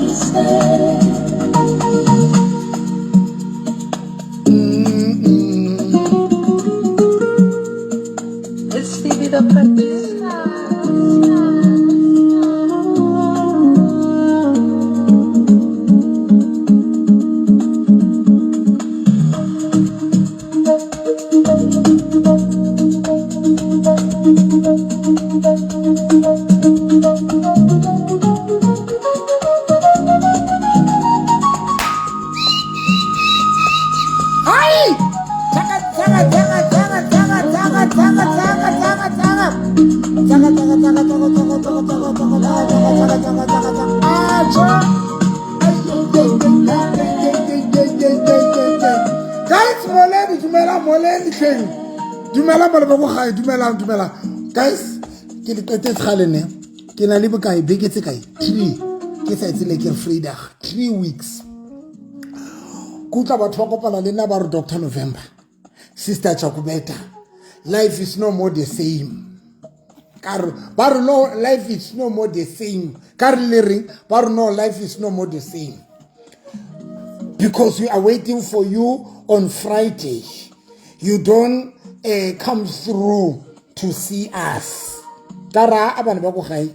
It's Stevie the producer. Hai! Tsaka tsaka tsaka tsaka tsaka tsaka tsaka tsaka tsaka tsaka. Tsaka tsaka tsaka tsaka tsaka tsaka tsaka tsaka tsaka tsaka tsaka tsaka tsaka. Acha! Guys, moleni dumelang moleni tlheng. Dumelang bana ba ko gae, dumelang dumelang. Guys, ke le qetetse kgale ne. Ke na le bokae beke tse kae? 3. Ke sa etse le ke Vrydag. 3 weeks. Ke utlwa batho ba kopana le nna ba re Dr. November. Sister Chakubeta. Life is no more the same. Ka re ba re no life is no more the same. Ka re le reng ba re no life is no more the same. Because we are waiting for you on Friday. You don't come through to see us. Ka ra a bana ba ko gae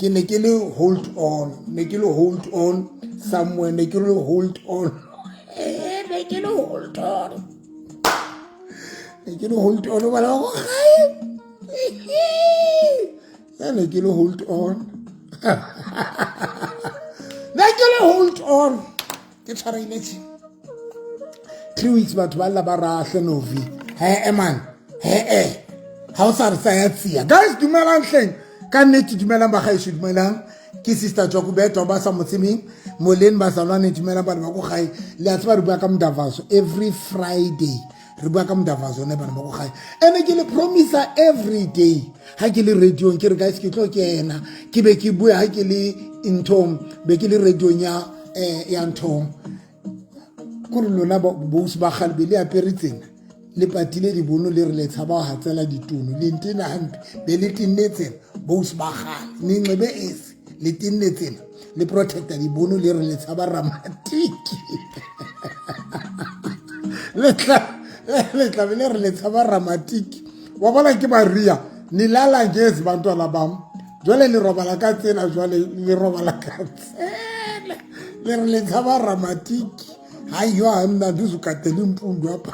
ke ne ke le hold on, ne ke le hold on somewhere, ne ke le hold on. Ne ke le hold on. Ne ke le hold on bana ba ko gae. Ne ke le hold on. Ne ke le hold on. Ke tshwareile tse. 3 weeks batho ba lla ba rahle novi. He man. He eh. Ha o sa re tsaya tsia. Guys, dumelang hleng. Ka nnete dumelang ba gaesho dumelang. Ke Sister Jokubetwa ba sa motsemeng. Moleng ba sa lwane dumelang bana ba ko gae. Le a tseba re bua ka Mdavazo every Friday. Re bua ka Mdavazo ne bana ba ko gae. Ene ke le promise every day. Ha ke le radio ke re guys ke tlo kena. Ke be ke bua ha ke le nthong, be ke le radio ya ya nthong. Kore lona bousi ba kgale be le apere tsena le patile dibono le re le tshaba ho hatsela ditono le ntena hampe be le tenne tsena bousi ba kgale ne nxebe ese le tenne tsena le protecta dibono le re le tshaba ramatiki le tla be le re le tshaba ramatiki wa bona ke maria ni lala ngezi bantwana bam jwale le robala ka tsena jwale le robala ka tsena le re le tshaba ramatiki hayi yo hayi mna ndizugadela impundu apha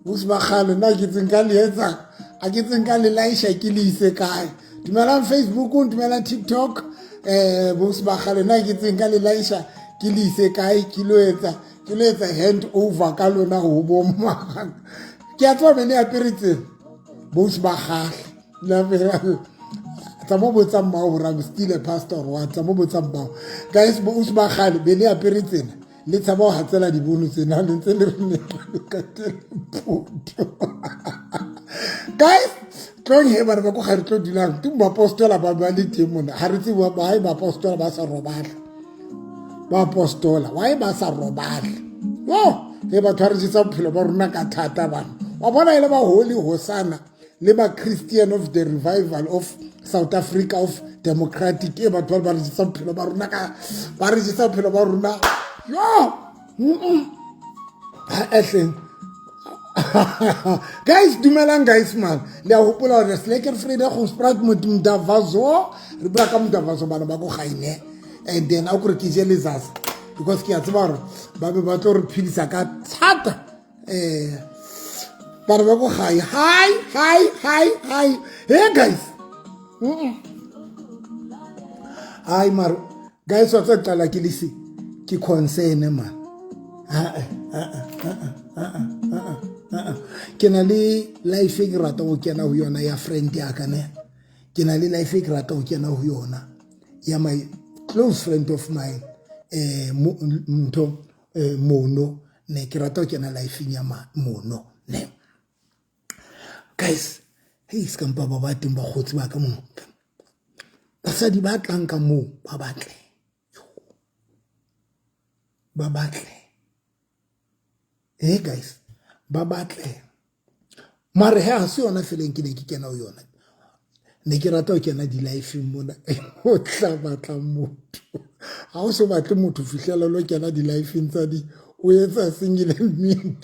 busi ba kgale nna ke tseng ka le etsa a ke tseng ka le laisha ke le ise kae dumelang Facebook dumelang TikTok busi ba kgale nna ke tseng ka le laisha ke le ise kae ke lo etsa ke lo etsa hand over ka lona ho bo mang ke a tseba be le apere tsena busi ba kgale tsa mo botsang mmao gore I'm still a pastor or what tsa mo botsang mmao guys busi ba kgale be le apere tsena le tshaba ho hatsela dibono tsena le ntse le re poto guys tlong he bana ba ko ga re tlo dulang ke baapostola ba ba le teng mona ga re tsebe why baapostola ba sa robala baapostola why ba sa robala yo he batho ba re jetsa bophelo ba rona ka thata bana wa bona e le ba holy hosana le ba Christian of the revival of South Africa of democratic e batho ba ba re jetsa bophelo ba rona ka ba re jetsa bophelo ba rona yo ha ehleng guys dumelang guys man le a hopola gore Slaker Friday go spread Mdavazo re bua ka Mdavazo bana ba ko gaine and then a kore ke je letsatsi because ke a tseba gore ba be ba tlo re phedisa ka thata bana ba ko gae hi hi hi hi hey guys hi maro guys wa tsa qala ke lise ke concern man ke na le life e ke ratang ho kena ho yona ya friend ya ka ne ke na le life e ke ratang ho kena ho yona ya my close friend of mine ntho mono ne ke rata ho kena lifeng ya mono ne guys hey se kampa ba ba teng bakgotsi ba ka mo basadi ba tlang ka moo ba batle ba batle hey guys ba batle mare he ha se yona feleng ke ne ke kena ho yona. Ne ke rata ho kena di-lifeng mona o tla batla motho ha o so batle motho fihlela lo kena di-lifeng tsa di o etsa single mingle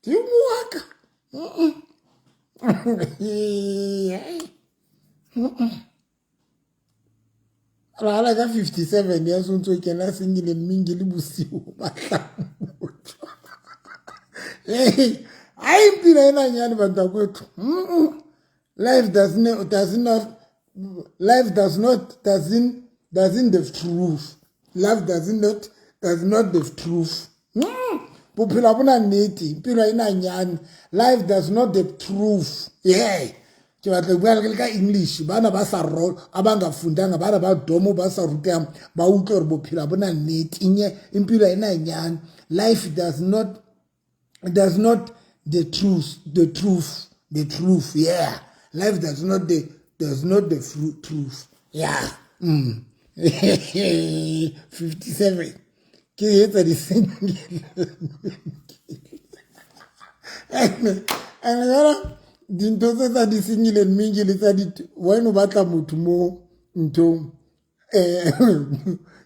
dimo wa ka rala ka 57 years o ntse o kena single mingle bosiu batla motho hayi impilo enanyani bantakwethu. Life does not, does not, life does not, doesn't, doesn't the truth. Life does not, does not the truth. Bophelo ha bona nnete, impilo ha ena nyane. Life does not the truth. Yeah. Ke batla ho bua le ka English, bana ba sa ro abangafundanga, bana ba domo ba sa rutehang, ba utlwe hore bophelo ha bona nnete. Nye impilo ha ena nyane. Life does not, does not the truth, the truth, the truth. Yeah. Life does not the, does not the truth. Yeah. 57. Ke etsa di single. And yona dintho tse tsa di single mingle tsa di wena o batla motho mo nthong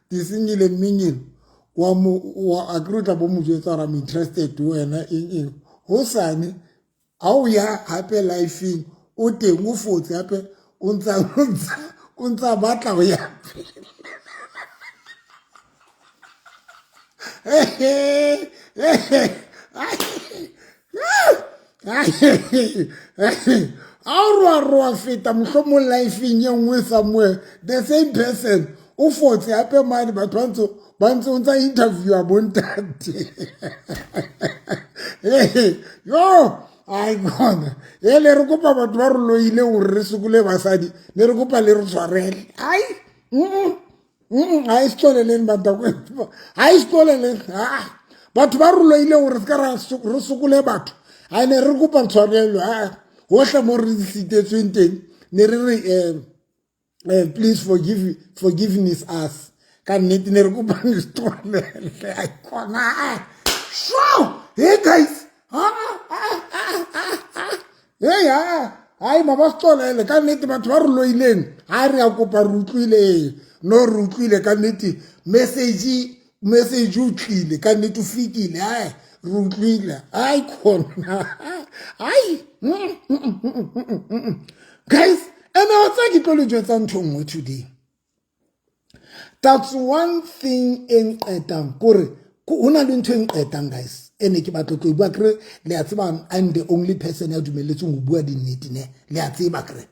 di single mingle wa mo wa akere o tla bo mo jwetsa gore I'm interested wena eng eng hosane ha o ya hape lifeng o teng o fotse hape o ntsa batla ho ya ha o roa roa feta mohlomong lifeng e nngwe somewhere the same person o fotse hape mane batho ba ntse o ntsa interviewa bontate. Yo ai kona e le re kopa batho ba re loile hore re sokole basadi ne re kopa le re tshwarele. Ai ha e setsweleleng bantakwethu, ha e setsweleleng. Batho ba re loile hore se ka ra re sokole batho. Ha ne re kopa tshwarelo hohle mo re sitetsweng teng ne re re please forgiveness us. Ka nnete ne re kopa le tshwarele. Ai kona. Sure. Hey guys. Hey ha. Ai ma ba setswelele ka nnete batho ba re loileng. Ha re a kopa re utlwile. No re utlwile ka nnete message o tlile ka nnete o fikile. Ai re utlwile. Ai khona. Ai. Guys, and I was like ke tlo le jwetsa ntho nngwe today. That's one thing e nqetang kore ho na le ntho e nqetang guys. Ene ke batla tlo bua kre le a tseba I'm the only person ya dumelletsweng ho bua dinnete ne. Le a tseba kre.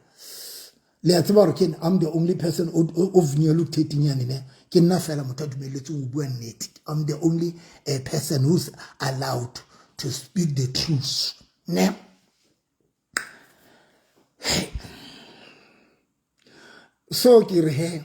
Le a tseba hore ke I'm the only person o vnyelo thetinyane ne. Ke nna fela motho a dumelletsweng ho bua nnete. I'm the only person who's allowed to speak the truth ne. So ke re he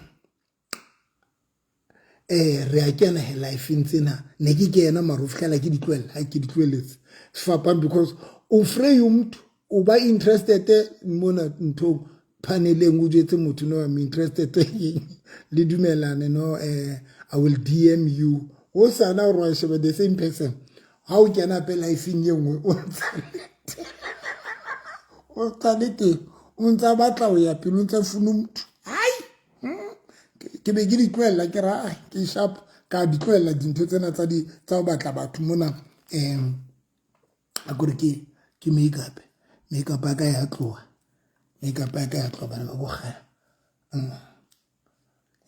re a kena he lifeng tsena ne ke kena mara ho fihlela ke di tlohella ha ke di tlohelletse sefapang because o free motho o ba interested mona nthong paneleng o jwetse motho no I'm interested le dumelane no I will DM you o sana o re shebe the same person ha o kena pe lifeng e nngwe o ntsa le teng o ntsa batla ho ya pele o ntsa funa motho. Ai ke be ke di tlohella ke ra ke sharp ka di tlohella dintho tsena tsa di tsa ho batla batho mona a kore ke makeup makeup ya ka ya tloha makeup ya ka ya tloha bana ba bokgale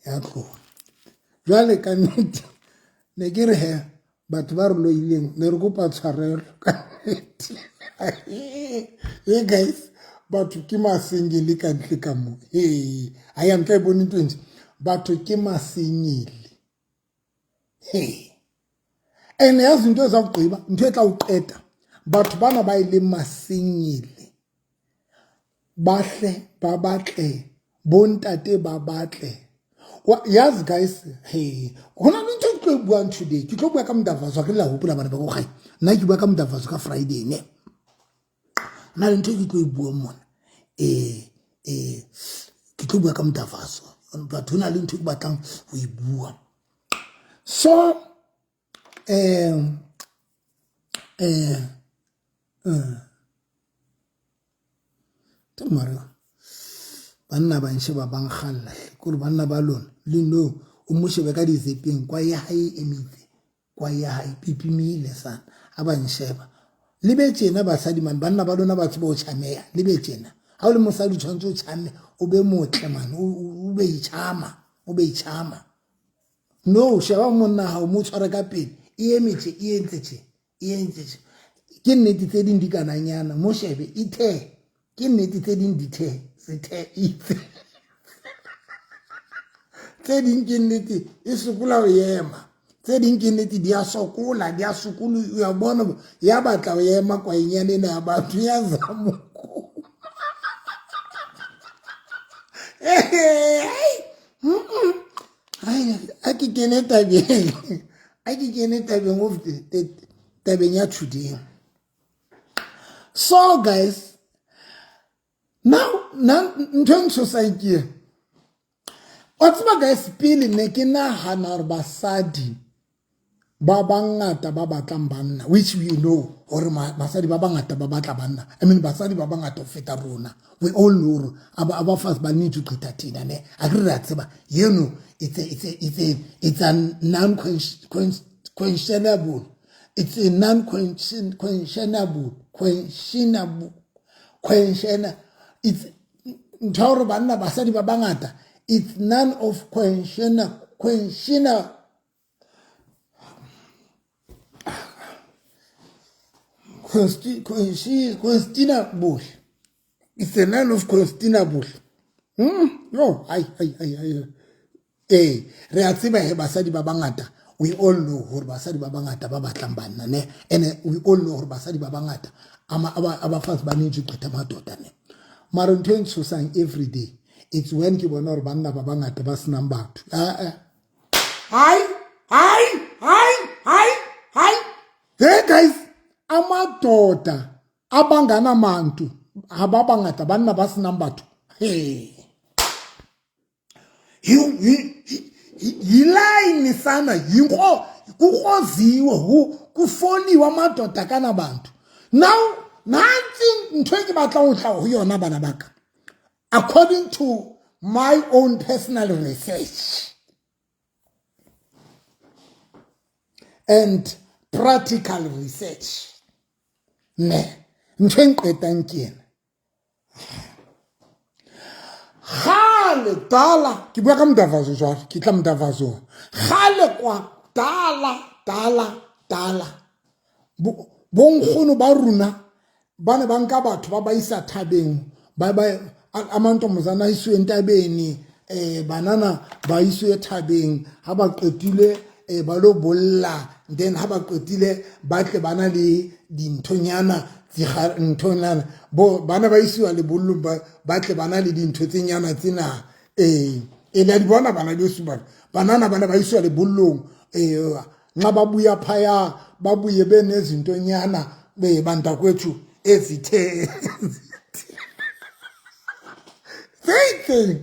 ya tloha jwale ka nnete ne ke re he batho ba re loileng ne re kopa tshwarelo ka nnete. Hey guys, batho ke masengele ka ntle ka mo. Hey, ha ya ntla e bone ntho e batho ke masengele. Hey. And yazi into ezakugqiba, ntho e tla o qeta. Batho bana ba ile masengele. Bahle ba batle, bontate ba batle. Yazi guys, hey, hona le ntho ke tlo buang today. Ke tlo bua ka Mdavazo, ke la hopola bana ba go gae. Nna ke bua ka Mdavazo ka Friday ne. Na le ntho ke tlo e buang mona. Ke tlo bua ka Mdavazo. Batho hona le ntho ke batlang ho e bua. So Mara banna ba nsheba ba nkgalla kore banna ba lona le no o mo shebe ka dizepeng kwa ya hae e emitse kwa ya hae pipimile sana a ba nsheba le be tjena basadi man banna ba lona ba tseba o chameya le be tjena ha o le mosadi o tshwanetse o chame o be motle man o be itjhama o be itjhama no sheba monna hao mo tshware ka pele e eme tje e entse tje e entse tje ke nnete tse ding di kananyana mo shebe e the ke nnete tse ding di the se the itse tse ding ke nnete e sokola ho ema tse ding ke nnete di a sokola di a sokolo ya bona ya batla ho ema kwaenyane ena ya batho ya zamoko a ke kene tabeng a ke kene tabeng of tabeng ya today so guys now ntho e ntshosang ke wa tseba guys pele ne ke nagana gore basadi ba bangata ba batlang banna which we know gore basadi ba bangata ba batla banna i mean basadi ba bangata go feta rona we all know gore abafazi baninzi ugqitha thina ne a ke re a tseba yeno it's a non questionable it's a non questionable questionable question it's ntho ya gore banna basadi ba bangata it's none of question question questionable it's a none of questionable No ai ai ai ai ee re a tseba he basadi ba bangata we all know gore basadi ba bangata ba batlang banna ne and we all know gore basadi ba bangata abafazi baninzi ugqitha amadoda ne mara ntho e ntshosang every day it's when ke bona gore banna ba bangata ba senang batho ee hai hai hai hai hai hey guys amadoda abanganamantu ha ba bangata banna ba senang batho hey yilayini sana yinko kukroziwe kufoliwe amadoda kanabantu now nantsi ntho e ke batlang go tla go yona bana baka according to my own personal research and practical research ne ntho e nqetang ke ena gale dala ke bua ka modavazo jwale ke tla modavazong gale kwa dala dala dala bonkgono ba rona ba ne ba nka batho ba ba isa thabeng ba ba amantombazana a isiwe ntabeni um banana ba isiwe thabeng ha ba qetile um ba lo bolla then ha ba qetile ba tle ba na le dinthonyana nthonyana bo bana ba isiwa lebollong ba tle ba na le dintho tse nyana tsena ee e le a di bona bana beso bana banana bana ba isiwa lebollong ee nxa babuya phaya babuye benezintonyana bantakwethu ezithe tse itseng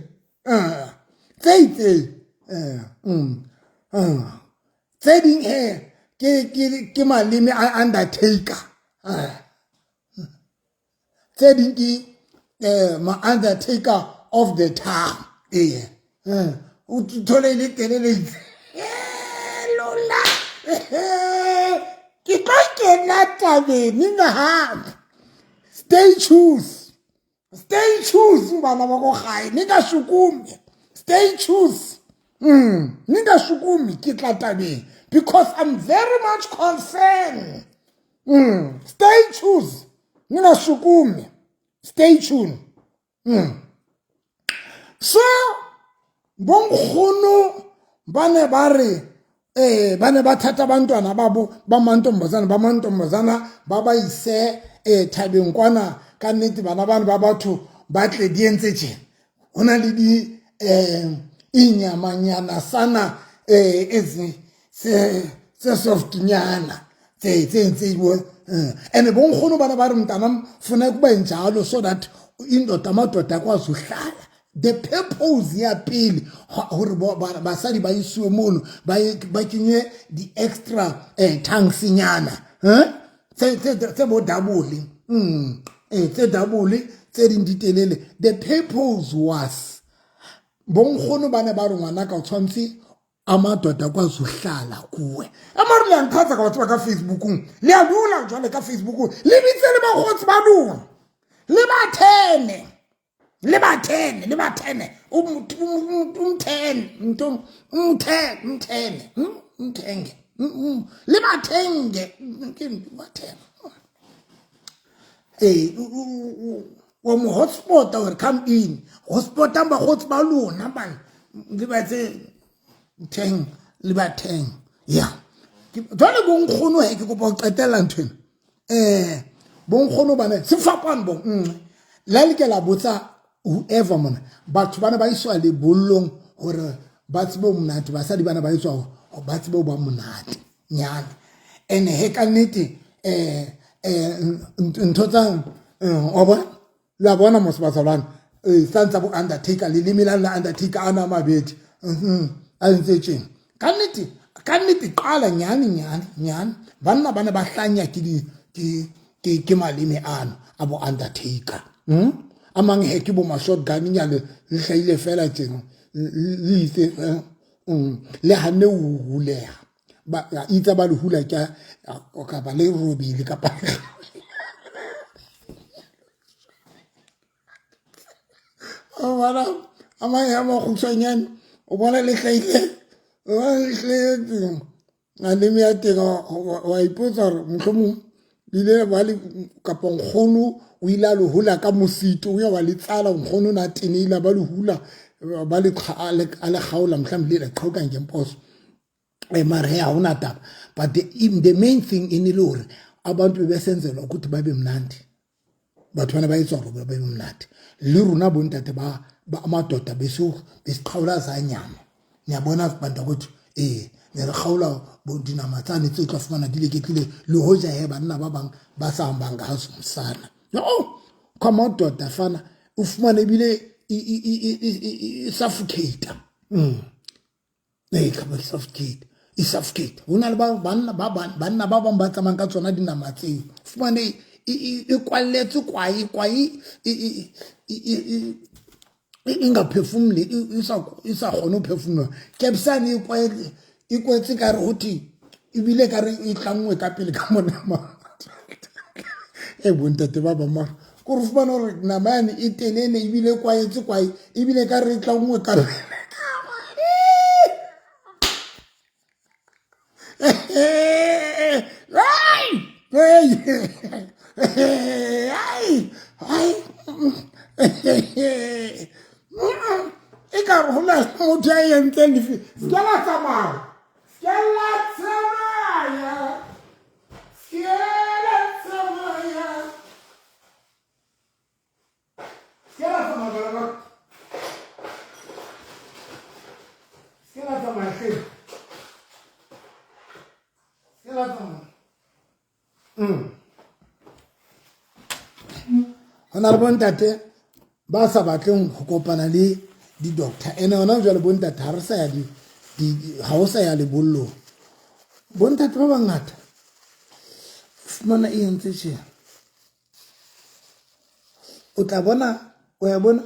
tse itseng tse ding he ke maleme a undertaker tse ding ke ma-undertaker of the town ee o thole e le telele itse lola ke tlo kena tabeng nna stay choose stay choose bana ba ko gae ni ka shukume stay choose ni ka shukume ke tla tabeng because I'm very much concerned. Stay choose ni nga sukumi stay tuned. So bonkgono ba ne ba re ba ne ba thata bantwana babo ba mantombazana ba mantombazana ba ba ise thabeng kwana ka nnete bana bana ba batho ba tle di entse tjena ho na le di inyamanyana sana ezi se tse softnyana tse tse ntse bo and bonkgono bana ba re mntanam funeka kube njalo so that indoda amadoda akwazi uhlala the purpose ya pele hore basadi ba isiwe mono ba kenye di-extra tonguenyana tse bo double tse double. Tse ding di telele. The purpose was bonkgono ba ne ba re ngwana ka o tshwanetse amadoda akwazi uhlala kuwe. Amare le a nqhatsa ka batho ba ka Facebookong. Le a dula jwale ka Facebookong. Le bitse le bakgotsi ba lona. Le ba thene. Le ba thene, le ba thene. Umthene, umthene, umthene, umthenge. Le ba thenge, ke ba thene. Ee, wa mo hotspota gore come in. Hotspotang bakgotsi ba lona bana. Le ba tse theng, le ba theng. Ya. Jwale bonkgono he ke kopa ho qetella ntho ena. Bonkgono bana sefapano bo la le ke la botsa whoever mona batho bana ba iswa lebollong hore ba tsebe monate, basadi bana ba etswa hore ba tsebe ho ba monate nyana. Ene he ka nnete ntho tsa wa bona la bona mos bazalwane sa ntsa bo undertaker leleme la la undertaker ana mabedi a ntse tjena ka nnete ka nnete qala nyane nyane nyane banna bana ba hlanya ke di ke ke ke maleme ano a bo undertaker. A mang he ke bo ma shotgun nyane le hlahile fela tjena le itse le hanne o huleha ba itse ba le hula ke kapa le robile kapa o bona a mang a makgutshwanyane o bona le hlahile o bona le hlahile maleme ya teng wa ipotsa gore mohlomong le ile ba le kapa nkgono o ile a le hula ka mosito o ya wa le tsala nkgono o ne a tenehile ba le hula ba le a le kgaola mohlomong le le qhaokang ke mposo. Mara he ha hona taba, but the main thing e ne le hore abantu bebesenzelwa ukuthi babe mnandi. Batho bana ba etswa hore ba be monate. Le rona bontate ba amadoda besiqhawula za nyama. Niyabona bantakwethu, ne re kgaola dinama tsane tse tla fumana di leketlile le hoja he banna ba bang ba sa hambang ngazo msana. No, kwa madoda fana o fumane ebile e suffocate. Ee, kapa ke suffocate, e suffocate. Ho na le banna ba banna ba bang ba tsamayang ka tsona dinama tseo. Fumane e kwalletswe kwae kwae e nga phefumole e sa kgone ho phefumoloha. Kepsane e kwae e kwetse ka re ho thwe ebile ka re e tlanngwe ka pele ka mona. E bontate ba bang mara ko re fumana hore nama yane e telele ebile e kwaetse kwae ebile ka re e tlanngwe ka e ka re go na le motho ya entseng lefe se ke la tsamaya se ke la tsamaya se ke la tsamaya se ke la tsamaya bana ba se ke la tsamaya hle se ke la tsamaya. Ho na le bontate ba sa batleng ho kopana le di-doctor ene hona jwale bontate ha re sa ya ha o sa ya lebollong. Bontate ba bangata fumana e entse tjena o tla bona o ya bona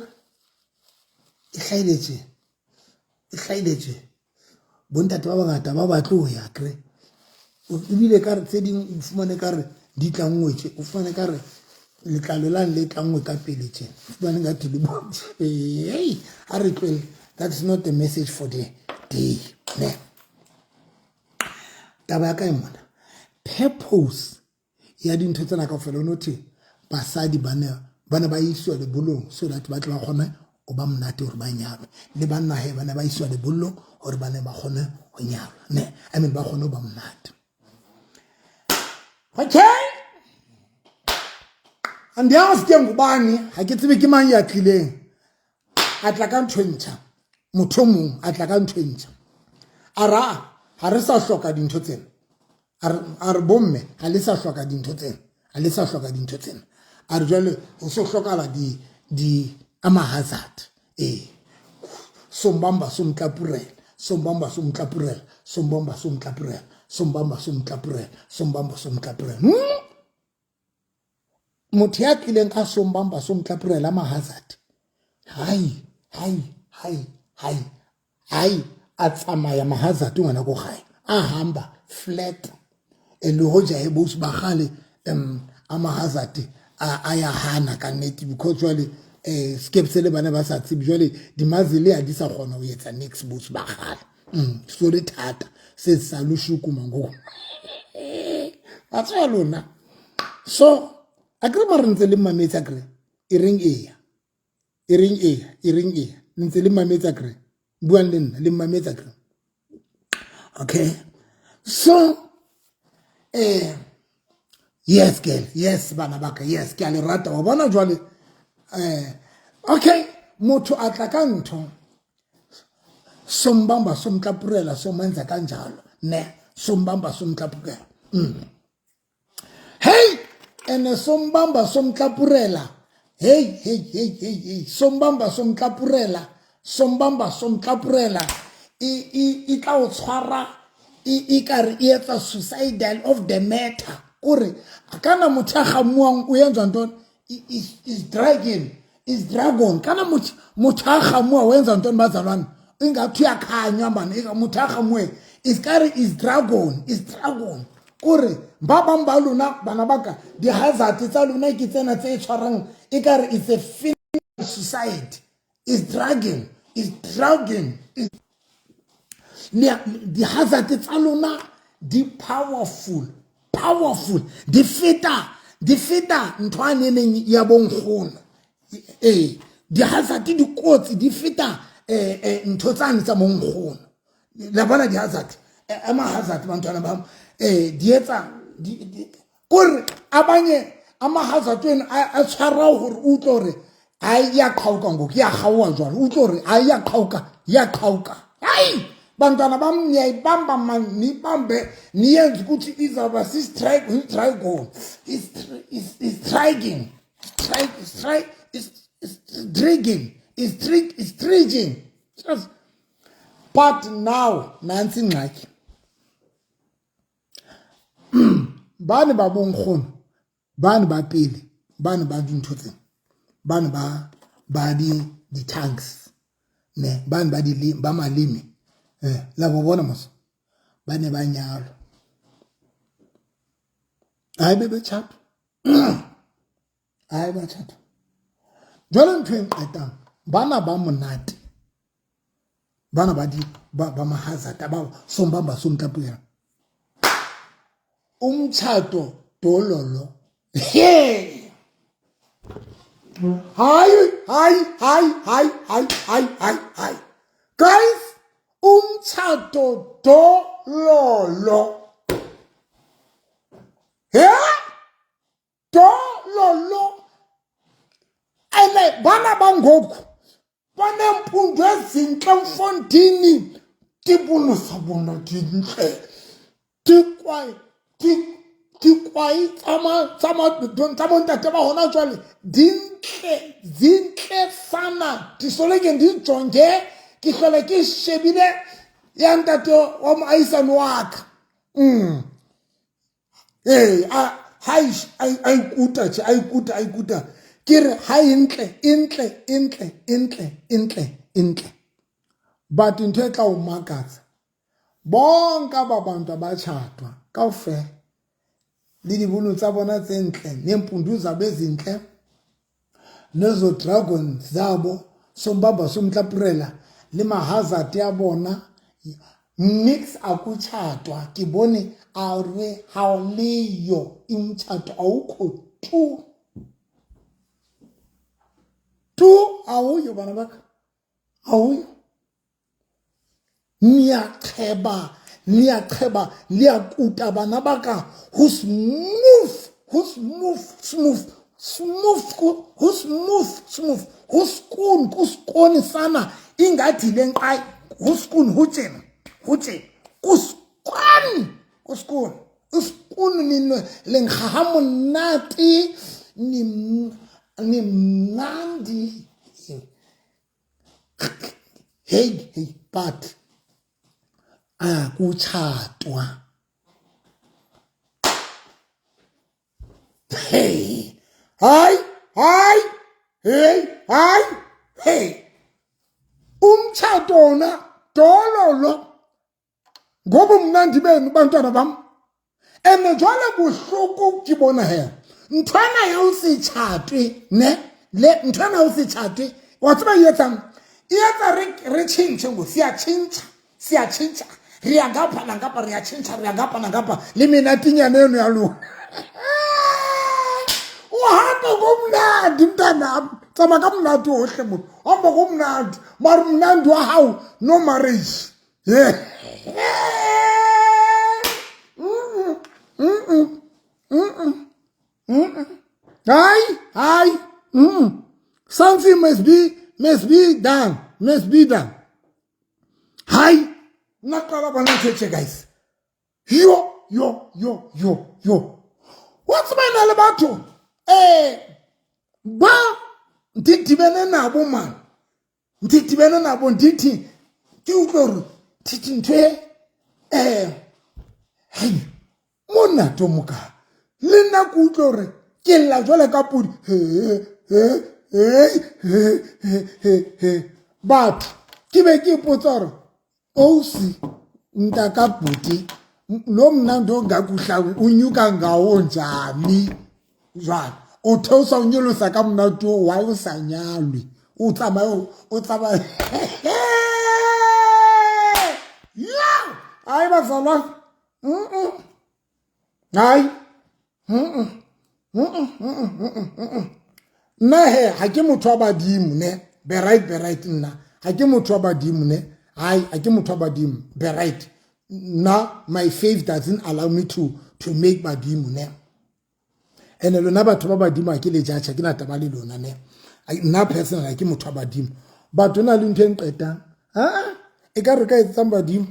e hlahile tje e hlahile tje. Bontate ba bangata ba batle ho ya kry ebile ka re tse ding o fumane ka re di tlanngwe tje o fumane ka re letlalo lane le tlanngwe ka pele tje o fumane ka thwe le hey a re tlohele. That's not the message for the day ne. Taba ya ka e mona purpose ya dintho tsena kaofela o no thwe basadi ba ne ba iswa lebollong so that ba tle ba kgone ho ba monate hore ba nyalwe le banna he ba ne ba iswa lebollong hore ba ne ba kgone ho nyalwa ne I mean ba kgone ho ba monate. Okay, andiyazi ke ngubani ha ke tsebe ke mang ya tlileng a tla ka ntho e ntjha motho mong a tla ka ntho e ntjha a ra ha re sa hloka dintho tsena a re bomme ha le sa hloka dintho tsena ha le sa hloka dintho tsena a re jwale ho so hlokahala di ama hazard ee sombamba somtlapurela sombamba somtlapurela sombamba somtlapurela sombamba somtlapurela sombamba somtlapurela. Motho ya tlileng ka sombamba somtlapurela mahazard, hai hai hai hai hai, a tsamaya mahazard ngwana ko gae, a hamba flat. E le hoja e bosi ba kgale a mahazard a ya hana ka nnete, because jwale skepse le bana ba sa tsebe jwale dimazele ha di sa kgona ho etsa nix bosi ba kgale. So le thata se sa lo shukuma ngoku ba tswa lona. So a kere mare ntse le mametse, a kere e reng eya, e reng eya, e reng eya, ntse le mametse, a kere buang le nna le mametse, a kere. Okay, so yes girl, yes bana baka, yes ke a le rata wa bona jwale. Okay, motho a tla ka ntho sombamba somtlapurela somenza kanjalo ne sombamba somtlapurela. Hey, ene sombamba somtlapurela, hey hey hey hey hey, sombamba somtlapurela, sombamba somtlapurela, e tla o tshwara e ka re e etsa suicidal of the matter, kore kana motho a gamuang o enzwa ntoni, is dragging, is dragon. Kana motho a gamua o enza ntoni bazalwane, ingathi uyakhanywa mani motho a gamuwe is kare is dragon, is dragon. Kore ba bang ba lona bana ba ka di-hazard tsa lona ke tsena tse tshwarang e kare it's a final suicide, is dragging, is dragging. Di-hazard tsa lona di powerful, powerful, di feta ntho a neneng ya bonkgono. Ee, di-hazard di kotsi, di feta ntho tsane tsa bonkgono. La bona di-hazard, ama-hazard bantwana bam, di etsa kore abanye ama-hazard wena a tshwara hore o utlwe hore hayi iyaqhawuka ngoku, iyaqhawuka jwale, utlwe hore hayi iyaqhawuka, iyaqhawuka. Hayi bantwana bam, niyayibamba man, niyibambe niyenze ukuthi izawuba si-strike, is striking, strike, strike, is dragging, is trick, is dredging. But now nantsi ingxaki, bane ba bonkgono, bane ba pele, bane ba dintho tsena, bane ba di tanks ne, bane ba di ba maleme, la bo bona mos, ba ne ba nyalwa. Hayi bebe chat, hayi ba chat. Jwale ntho e nqetang, bana ba monate, bana ba di ba mahazard ba sombamba somtlapela umtshato dololo. Hey hayi hayi hayi hayi hayi hayi hayi hayi guys, umtshato dololo, yeah dololo. Ene bana bangoku banempundu ezintle mfondini, dibono sa bona dintle, dikwai tsa bontate ba hona jwale dintle, zintle sana. Disoleke ndijonge ke hlole ke shebile ya ntate wa moahisane wa ka. Ee, ha a ikuta tje, a ikuta, a ikuta, ke re ha e ntle, e ntle, e ntle, e ntle, e ntle, e ntle. But ntho e tla o makatsa, bonke aba bantu abatshatwa kaofela le dibunu tsa bona tse ntle, neempundu zabo ezintle, nezo dragon zabo sombamba somtlapurela le mahazard ya bona, nix akutshatwa. Ke bone a re ha leyo umtshato awukho tu tu, awuyo bana baka, awuyo. Niyacheba, niyacheba, liyakuta bana baka, ho smooth, ho smooth, smooth, smooth, ho smooth, smooth, ho skoon, ho skoon sana, ingathi le nqayi, ho skoon, ho tjena, ho tjena, ho skoon, ho skoon, ho skoon, ni le nkga ha monate, ni mnandi. Hey hey, but akutshatwa. Hey, Hayi, hayi, hey, hayi, hey. Umtshato wona dololo ngoba mnandi benu bantwana bam. Ene jwale bohloko ke bona he. Nthwana ya o se tshatwe ne le nthwana ya o se tshatwe wa tseba e etsang e etsa re tšhentšhe ngo siya tšhentšha siya tšhentšha re ya ngapha nangapha re ya tšhentšha re ya ngapha nangapha le menatinyana eno ya lona. O hamba ngomnandi mntanami, tsamaya ka monate ohle motho, hamba ngomnandi mare mnandi wa hao no marriage. Yeah. Hayi, hayi. Something must be done. Must be done. Hayi, nna qala bona ntho guys. Yo, yo, yo, yo, yo. Wa tseba na le batho ba ndidibene nabo man. Ndidibene nabo ndithi ke utlwe hore thithi ntho e hai monna to moka le nna ke utlwe hore ke lla jwale ka podi he he he he he he he. Batho ke be ke ipotsa hore ousi mntakabhuti lo mnandi ongakuhla unyuka ngawo njani jwale o theosa o nyolosa ka monate o wa o sa nyalwe o tsamaya o tsamaya ya hayi bazalwane. Hayi, nna he ga ke motho wa badimo ne be right, be right. Nna ga ke motho wa badimo ne, hayi, ga ke motho wa badimo, be right. Nna my faith doesn't allow me to make badimo ne. Ene lona batho ba badimo a ke le judge, ke na taba le lona ne. Nna personal ha ke motho wa badimo, batho na le ntho e nqetang a e ka re ka etsang badimo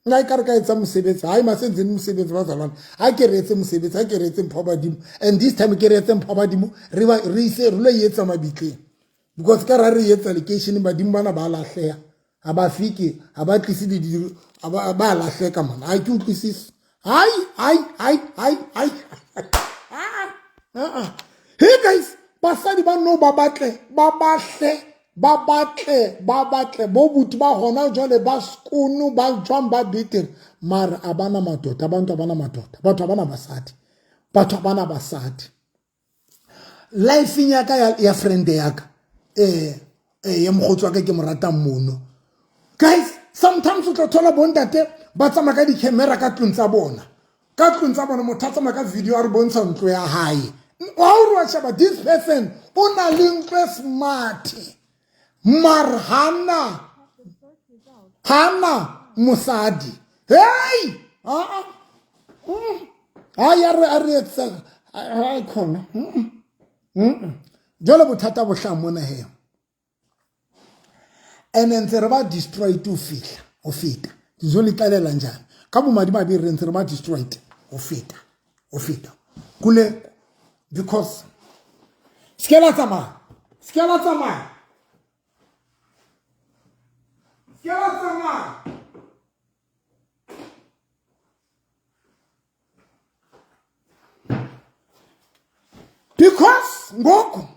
nna e ka re ka etsa mosebetsi. Hayi, masenzeni mosebetsi bazalwane, ha ke re etse mosebetsi, ha ke re etse mpho badimo, and this time ke re etse mpho badimo re ba re ise re lo etsa mabitleng, because ka ra re etsa lekeisheneng badimo bana ba lahleha, ha ba fike, ha ba tlise di ba lahleka mona. Ha ke utlwisise. Hai, hai, hai, hai, hai. Hey guys, basadi ba no ba batle, ba batle, ba batle, ba batle bo buti ba hona jwale ba skono ba jwang ba betere, mara a bana madoda, abantu abana madoda, batho abana basadi, batho abana basadi. Life ya ka ya friend ya ka ya mokgotsi wa ka ke mo ratang mono guys, sometimes o tla thola bontate ba tsamaya ka di-camera ka tlong tsa bona, ka tlong tsa bona, motho a tsamaya ka video a re bontsha ntlo ya hae. Wa o re wa sheba this person o na le ntlo e smart, mare hana mosadi. Hey, aa hayi, a re etsa hayi khona. Jwale bothata bo hlaha mona he, ene ntse re ba destroyed ho fihla ho feta dijo le tlalela njani ka bomadimabe, re ntse re ba destroyed ho feta ho feta kule, because se ke la tsamaya, se ke la tsamaya, se ke la tsamaya. Because ngoku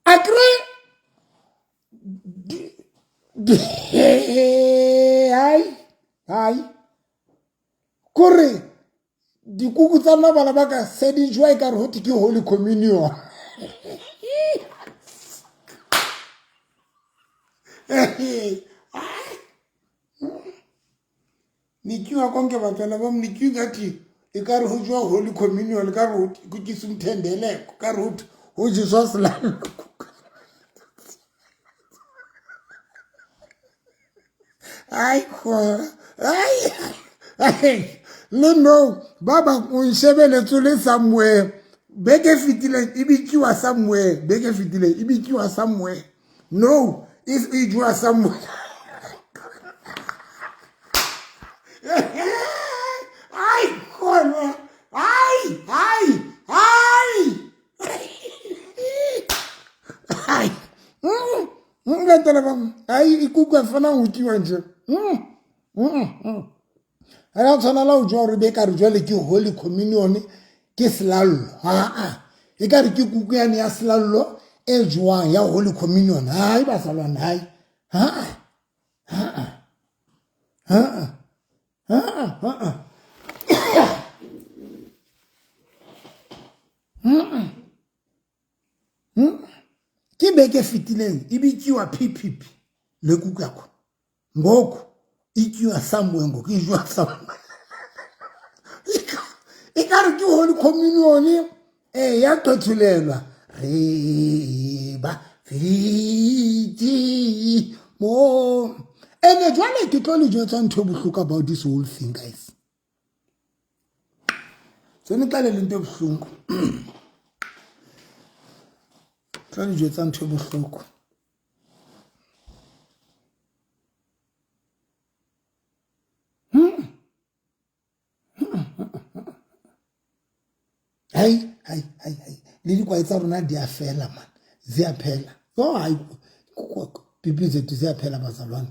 akre hayi, hayi, kore dikuku tsa nna bana ba ka se di jwa e ka re ho ke holy communion. Nikiwa konke batswana ba mnikiwa ngathi e ka re ho jwa holy communion, ka re ke sumthendeleko, ka re ho jeswa selallo. Ai khona, ai le no ba bang o nshebeletse le somewhere beke fetileng e bitsiwa somewhere, beke fetileng e bitsiwa somewhere, no if e jwa somewhere. Ai khona, ai, ai, ai, ai. Ngantwana bam, hayi, ikuku afana ngutyiwa nje. Ga ya tshwanela go jwa gore be ka re jwale ke holy communion ke selallo. Aa e ka re ke kuku yane ya selallo e jewang ya holy communion. Hai bazalwane, hai aa aa aa aa aa. Ke beke fetileng e bitsiwa PPP le kuku ya khona. Ngoku ityiwa somewhere, ngoku ijiwa somewhere. E ka re ke holy communion e ya qethulelwa re ba fiti mo. Ene jwale ke tlo le jwetsa ntho e bohloko about this whole thing guys. Senixelele into ebuhlungu. Tlo le jwetsa ntho e bohloko. Hai hai hai hai le dikwae tsa rona di a fela man, ziyaphela. Yo hai pipi zethu ziyaphela bazalwane.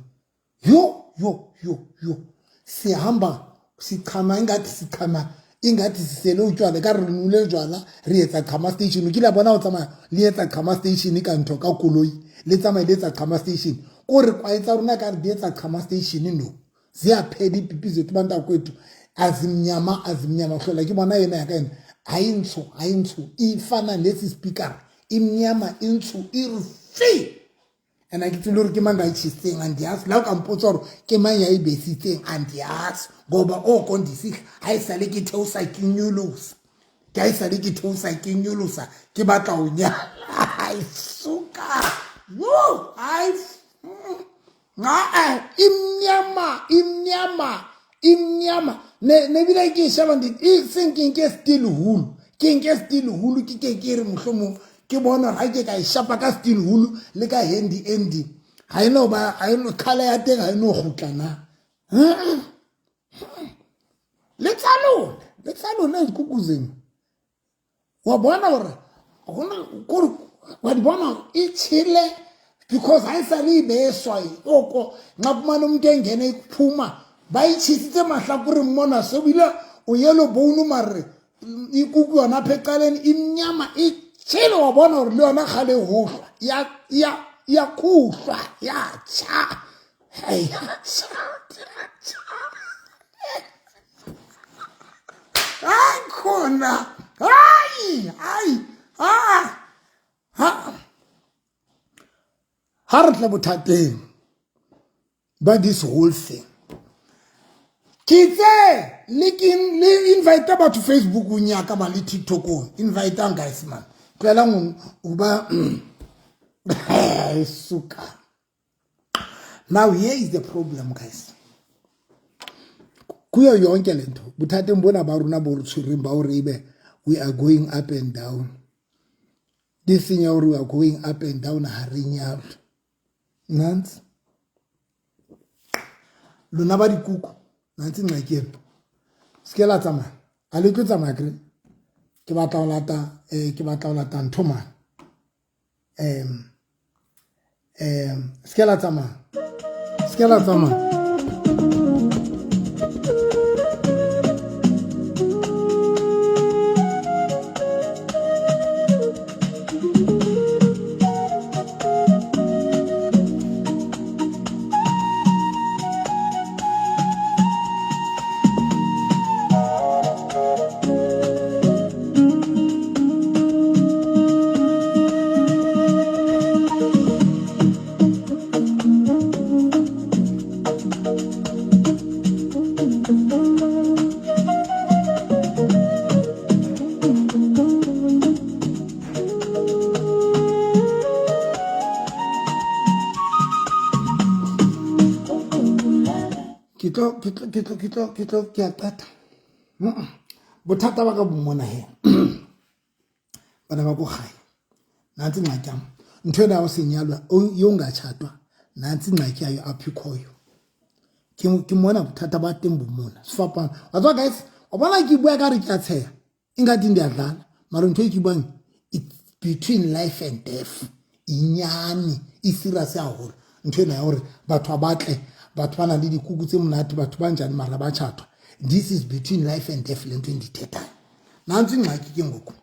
Yo yo yo yo sihamba sichama ingathi sichama ingathi sisele utshwala ka re nole jwala re etsa qhama station. O kile bona o tsamaya le etsa qhama station ka ntho ka koloi le tsamaye le etsa qhama station ko re kwae tsa rona ka re di etsa qhama station no ziyaphela ipipi zethu bantakwethu azimnyama azimnyama hlola ke bona yena ya ka ena ha e ntsho ha e ntsho e fana le se speaker e mnyama e ntsho e re fi. And ke tsebe gore ke mang ka e tšhisitseng andiyazi la o ka mpotsa gore ke mang ya e besitseng andiyazi ngoba oko ndisihla ha e sale ke theosa ke nyolosa ke ha e sale ke theosa ke nyolosa ke batla ho nyala. Hai suka yo hai aa imnyama imnyama imnyama ne ne bile ke sheba ndi e seng ke nke steel wool ke nke steel wool ke ke ke re mohlomong ke bona gore ga ke ka e shapa ka steel wool le ka handy andy ga e no ba ga e no colour ya teng ga e no gutla na. Le tsa lona le tsa lona dikuku zeno wa bona gore kore wa di bona gore e tshele because ha e sale e beswa oko nxa fumane umuntu engena iphuma ba itjhisitse mahlakoreng mona so bile o yellow bone mare ikuku yona pheqaleni imnyama e tshele wa bona gore le yona kgale e hohlwa ya ya ya kuhlwa ya tjha ya tjha. Hayi khona hayi hayi ha ha ha re tle bothateng ba this whole thing ke tse le ke le invite batho Facebookong ya ka man le TikTokong inviteang guys man tloelang ho ba suka. Now here is the problem guys. Kuyo yonke lento bothateng bona ba rona bo re tshwereng ba hore ebe we are going up and down. This thing ya hore we are going up and down ha re nyalwe. Nantsi lona ba dikuku nantsi nxaki eno se ke la tsamaya a le tlo tsamaya kere ke batla ho lata ke batla ho lata ntho mane se ke la tsamaya se ke la tsamaya. Ke tlo ke tlo ke tlo ke tlo ke tlo ke a qeta. Bothata ba ka bo mona he bana ba ko gae nantsi ingxaki yam ntho ena ya senyalwa yongatshatwa nantsi ingxaki yayo apho ikhoyo ke mona bothata ba teng bo mona sefapano wa tswa guys wa bona ke bua ka re ke a tsheya ingathi ndiyadlala mara ntho e ke buang it's between life and death inyane e serious haholo ntho ena ya hore batho ba batle batho ba nang le dikuku tse monate batho ba njani mara ba tjhathwa. This is between life and death le ntho endiyithethayo. Nantsi ingxaki ke ngoku.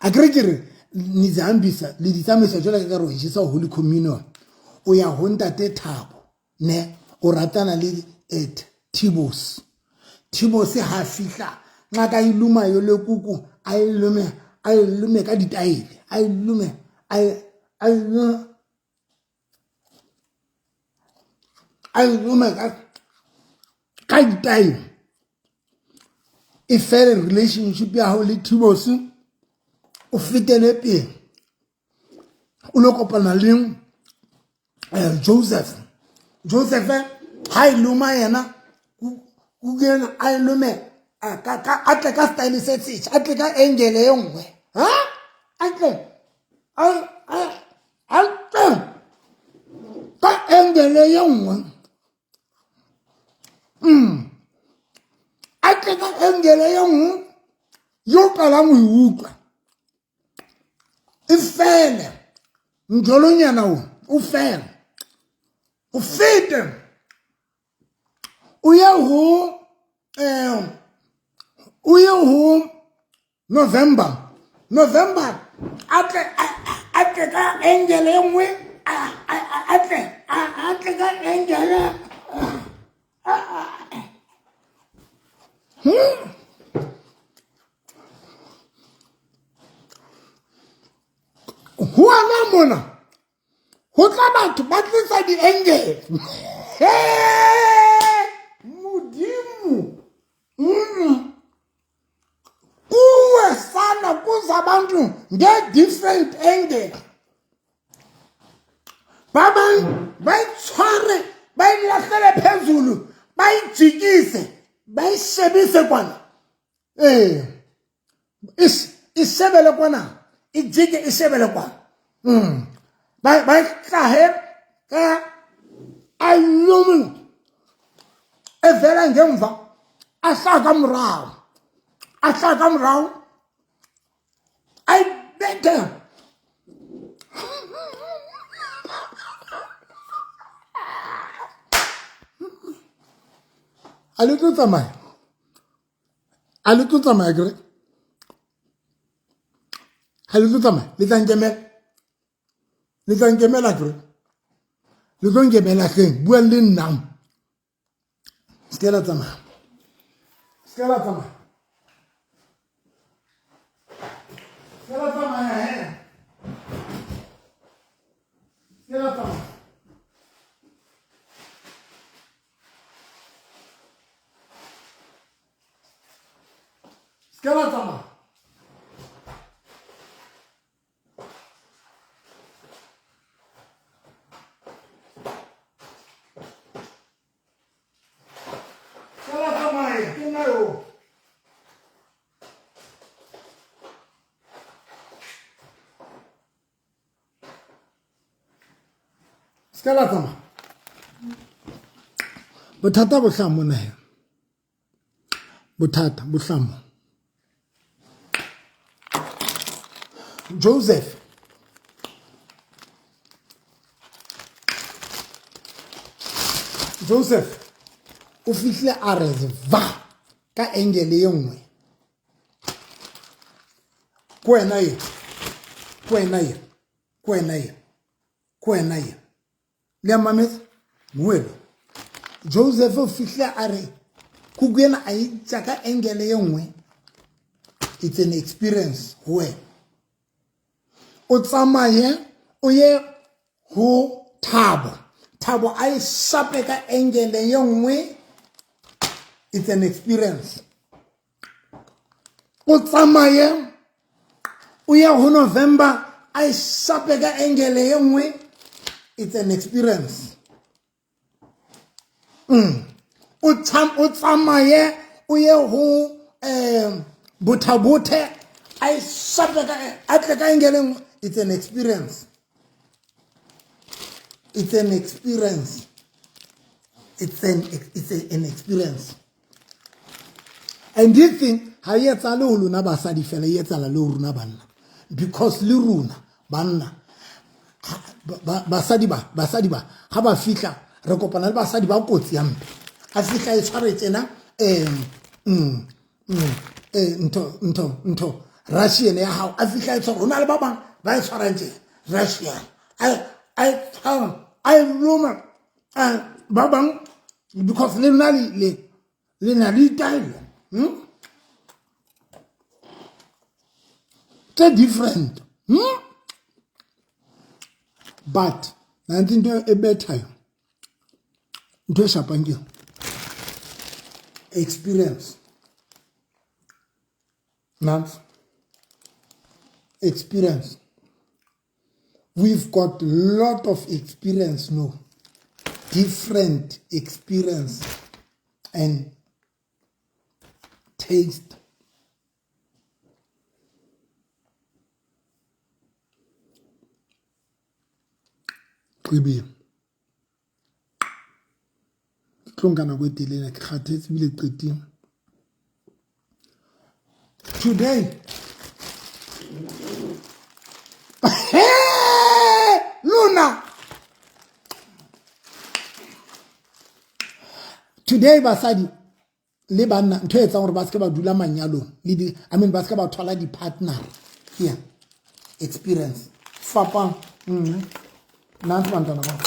Akere ke re nizihambisa le di tsamaisa jwalo ka ka re o jesa Holy Communion. O ya ho ntate Thabo ne o ratana le et Thibos. Thibos ha fihla nxa ka iluma yo le kuku a ilume a ilume ka ditaele a ilume a a a ilume ka ka ditaele e fele relationship ya hao le Thibos o fetele pele o lo kopana le eh, Joseph. Joseph ha e loma yena kukena a e lome a tle ka style se setšha, a tle ka angele e nngwe, ha a tle a tle ka angele ye nngwe, a tle ka angele ye nngwe yo qalang ho e utlwa. E fele mjolonyana o o fele o fete o ye ho um o ye ho November. November a tle a tle ka angel e nngwe, a tle a tle ka angel. Ho ana mona ho tla batho ba tlisa di-angel. Modimo, kuwe sana kuza abantu nge-different angle. Ba bang ba itshware ba ilahlele phezulu, ba ijikise, ba ishebise kwana, ee, e shebele kwana, e jike e shebele kwana. Ba ba hlahe ka ayumi evela ngemva, a hlaha ka morao, a hlaha ka morao, a ibethe. A le tlo tsamaya, a le tlo tsamaya kere ga le tlo tsamaya, le tla nkemela, le tla nkemela kere le tlo nkemela hleng, buang le nna. Se ke la tsamaya, se ke la tsamaya, se ke la tsamaya, he, se ke la tsamaya. Se ke la tsamaya. Se la tsamaya, ke nna yo. Se ka la tsamaya. Bothata bo hlaha mona he. Bothata bo hlaha mo. Joseph Joseph o fihlile a re va ka angel ye nngwe. Ko wena ye, ko wena ye, ko wena ye, ko wena ye. Le a mametse moelo. Joseph o fihlile a re kuku ena a itša ka angel ye nngwe. It's an experience ho wena. O tsamaye o ye ho Thabo, Thabo a e shape ka angel ye nngwe. It's an experience. O tsamaye o ye ho November a e shape ka angel ye nngwe. It's an experience. O tsamaye o ye ho Bothabothe a e shape ka a tle ka angel e nngwe. It's an experience. It's an experience. It's an, it's a, an experience. And this thing ha e etsahale ho lona basadi fela, e etsahala le ho rona banna, because le rona banna basadi ba basadi ba ha ba fihla re kopana le basadi ba kotsi ya mpe. A fihla e tshware tjena ntho ntho ntho Russian ya hao a fihla e tshware. Ho na le ba bang ba e tshwarang tjena Russian, a e tshwara a e loma. Ba bang because le nna le na le ditaelo tse different, But nantsi into ebethayo, into eshapang ke experience. Nantsi experience. We've got lot of experience, no, different experience and taste. Qibile ke tlo nka nako e telele, ke kgathetse ebile qetile today. Lona today basadi le banna, ntho e etsang gore ba seke ba dula manyalong le di, I mean, ba seke ba thola di-partner here, experience fapang. Nansi bantwana ba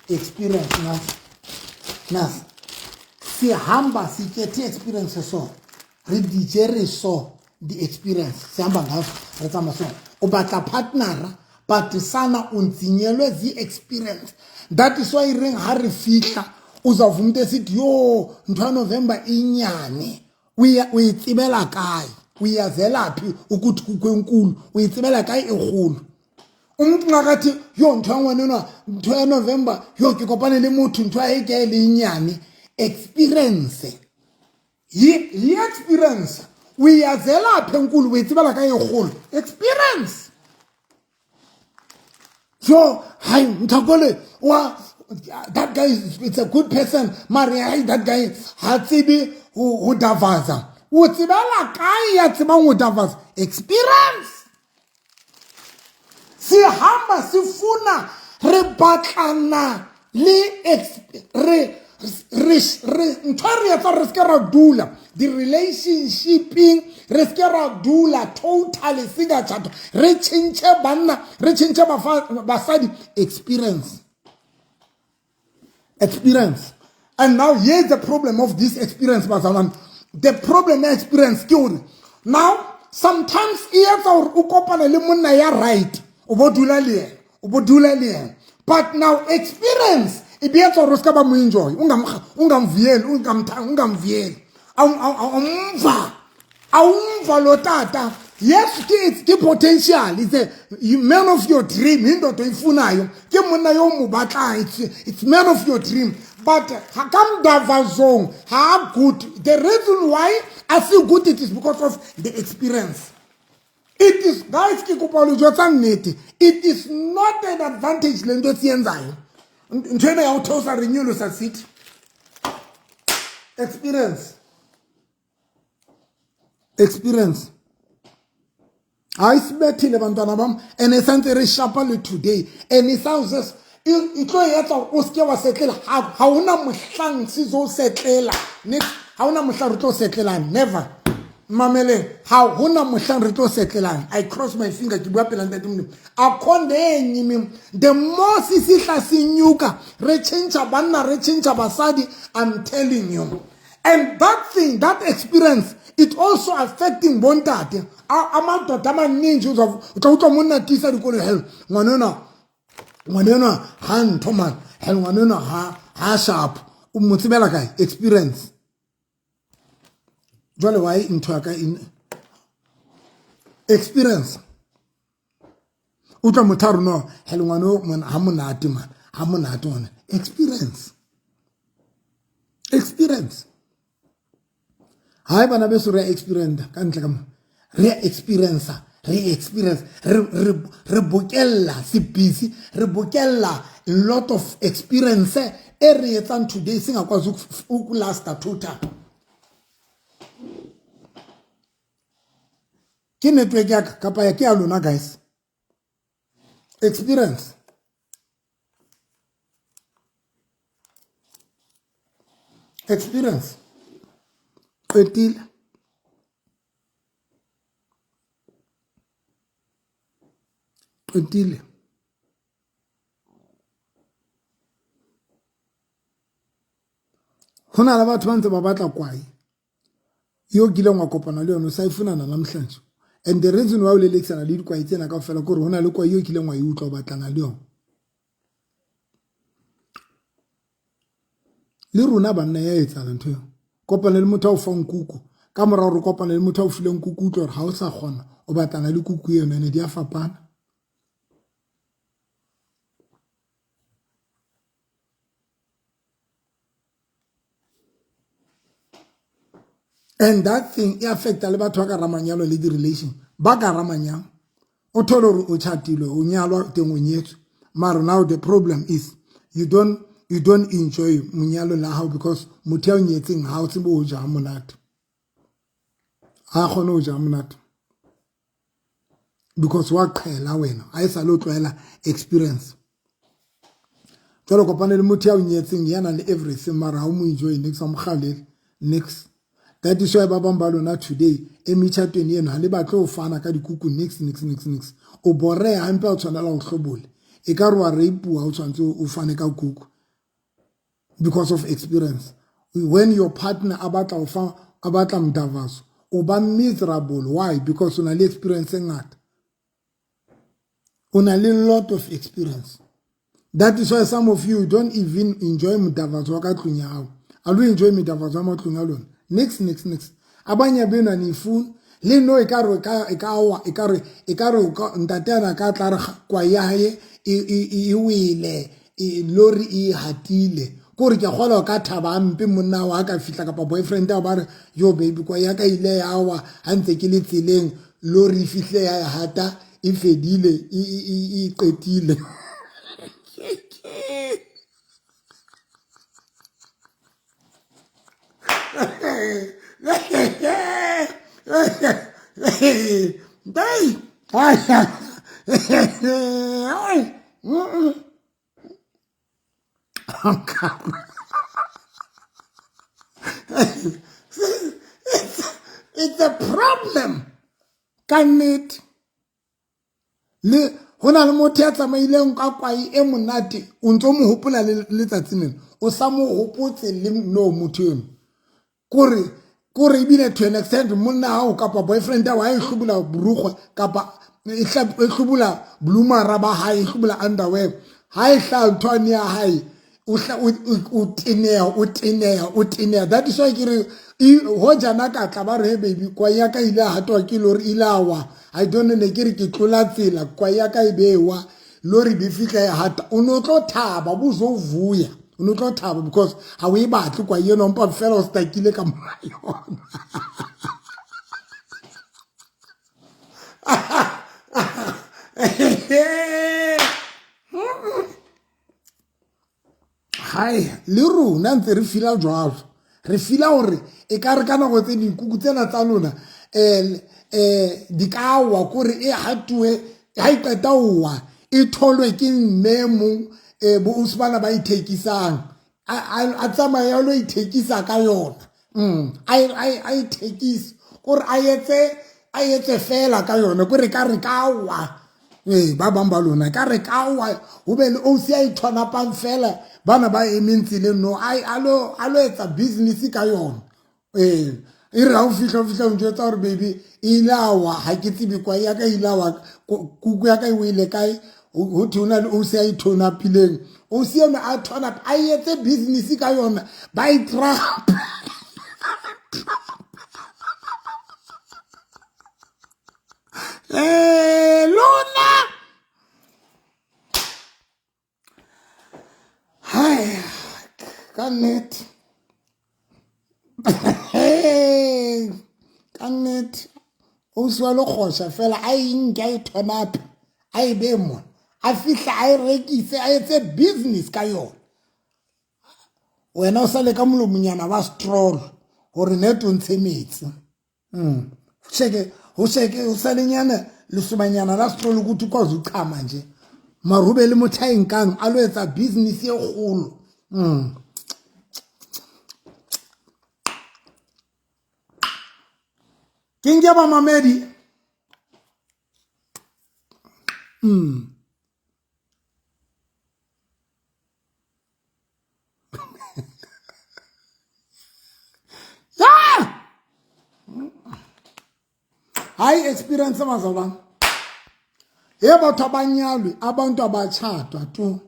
experience, nansi nasi sihamba sityethe experience, so re dijere, so di-experience sihamba ngazo, re tsamaya. So o batla partnera, but sana o ntsinyelwe zii-experience. That is why reng ha re fihla uzawuva umntu esithi, "Yho, ntho ya November inyane." O e tsebela kae? O iyazela phi ukuthi kukho enkulu? O e tsebela kae ekgolo? Umntu ngakathi, "Yho, ntho ya ngwanenwa, ntho ya November, yho, ke kopane le motho, ntho ya e ke e le nyane." Experience, yi-experience. O iyazela phi enkulu? O e tsebela kae ekgolo? Experience. So hayi, mthakole wa that guy is, it's a good person, mare hayi, that guy ha tsebe ho davaza. O tsebela kae ya tsebang ho davaza? Experience. Sihamba sifuna, re batlana le re re re ntho e re etsa re seke ra dula di-relationshipeng, re seke ra dula totally singatshata, re tšhentšhe banna, re tšhentšhe basadi. Experience, experience. And now here's the problem of this experience, bazalwane. The problem ya experience ke gore now sometimes e etsa gore o kopane le monna ya right, o bo dula le yena, o bo dula le yena, but now experience e be etsa gore o se ka ba mo enjoy, ungamviyeli, ungamviyeli, awumva, awumva lo tata. Yes, ke potential, it's a man of your dream, indoda oyifunayo, ke monna yo mo batlang, it's man of your dream, but ka mdavazong ha good. The reason why I feel good, it is because of the experience. It is, guys, ke kopa lo jwetsa nnete, it is not an advantage le nto esiyenzayo, ntho ena ya ho theosa re nyolosa city. Experience, experience. Hayi, sibethile bantwana bam, and santse re shapa le today, and e sounds e tlo etsa o seke wa setlela. Ha hona mohlang se zo setlela, ha hona mohlang re tlo setlelang, never. Mameleng, ha hona mohlang re tlo setlelang. I cross my finger, ke bua pela ntate Modimo, akho nenye imini. The more sisihla sinyuka, re tšhentšha banna, re tšhentšha basadi, I'm telling you. And that thing, that experience, it also affecting bontate. Amadoda amaninji o tla utlwa monna tiisa dikolo, "Hell, ngwanenwa, ngwanenwa ha ntho man, hell, ngwanenwa ha sharp." O mo tsebela kae? Experience. Jwale why ntho ya ka in experience? Utlwa motho a re, "No, hell, ngwane o ha monate man, ha monate ngwana." Experience, experience. Hayi bana beso, re a experience ka ntle ka mo, re a experience, re experience, re bokella sebisi, re bokella lot of experience e re etsang today singakwazi ukulasta total. Ke network ya ka kapa ya ke ya lona, guys? Experience. Experience. Qetile. Qetile. Ho na le batho ba ntse ba batla kwae yo kileng wa kopana le yone o sa e funana namhlanje and the reason why o lelekisana le dikwai tsena kaofela ke gore ho na le kwai yo kileng wa e utlwa o batlana le yone. Le rona banna ya etsahala ntho eo. Kopana le motho a o fang kuku ka mora gore o kopane le motho a o fileng kuku utlwa gore ga o sa kgona o batlana le kuku eno ene di a fapana. And that thing e affecta le batho ba ka ramanyalo le di-relation ba ka ramanyang o thole gore o chatile o nyalwa teng o nyetswe mara now the problem is you don't enjoy monyalo la gago because motho ya o nyetseng ga o tsebe o ja monate, ga kgone o ja monate because wa qhela wena ga e sa le o tlwaela experience. Jwale kopane le motho ya o nyetseng ya nang le everything mara ha o mo enjoy nix, a mo kgalele nix. That is why ba bang ba lona today e metšhatweni eno ga le batle ho fana ka dikuku nix nix nix nix. O boreha hampe o tshwanela ho hlobole e ka re wa rapuwa o tshwanetse o fane ka kuku because of experience. When your partner a batla ho fa a batla mdavaso o ba miserable. Why? Because o na le experience e ngata, o na le lot of experience. That is why some of you don't even enjoy mdavaso wa ka tlung ya hao. A lo enjoy medavaso ya matlung a lona nix nix nix. Abanye beno aniyifuni le no e ka re e ka wa e ka re ntate ana ka tla re kwa ya hae e wele lori e hatile kore ke kgolwa ka thaba mpe monna wa ka fihla kapa boyfriend a ba re yo baby kwa ya ka ile ya wa ha ntse ke le tseleng lori e fihle ya hata e fedile e qetile. It's a problem ka nnete. Le ho na le motho ya tsamaileng ka kwai e monate o ntso mo hopola le letsatsi lena o sa mo hopotse le no motho eno kore ebile to an extent monna hao kapa boyfriend ya e hlobola borukgwe kapa e hlobola blumara ba hae e hlobola underwear ha e hlaha nthwane ya hae o teneha o teneha o teneha. That is why ke re hojana ka tla ba re hey baby kwa ya ka ile hatwa ke lori ile awa I don't know ne ke re ke tlola tsela kwa ya ka e bewa lori be fihla ya hata o no tlo thaba bozovuya o no tlo thaba because ha o e batle kwa eno mpa fela o stakile ka mora yona. Hai le rona ntse re fila jwalo re fila hore e ka re ka nako tse dikuku tsena tsa lona um di ka wa kore e hatuwe ha e qeta ho wa e tholwe ke mme mong um bo ausi bana ba ithekisang a tsamaye a lo ithekisa ka yona a ithekise kore a etse fela ka yona kore ka re ka wa ee ba bang ba lona ka re ka wa ho be le ausi a ithonapang fela bana ba emeng tseleng no a lo etsa business ka yona. Ee e re ha o fihla o fihla o njwetsa gore baby e ile a wa ha ke tsebe kwa ya ka ile wa kuku ya ka e wele kae ho thwe ho na le ausi a ithonapileng ausi eno a thonap a etse business ka yona ba e trap. Lona hai ka nnete ka nnete ausi wa lekgosha fela a e nke a e thonape a e be mona a fihla a e rekise a etse business ka yona wena o sale ka molomonyana wa stroll gore net o ntshe metsi sheke ho sheke o salenyana lesobanyana la stroll ukuthi ukwazi uchama nje marube le motho a e nkang a lo etsa business e kgolo. Ke nke bamamedi. Hayi experience bazalwane. Ye batho abanyalwe, abantu abatshadwa tu.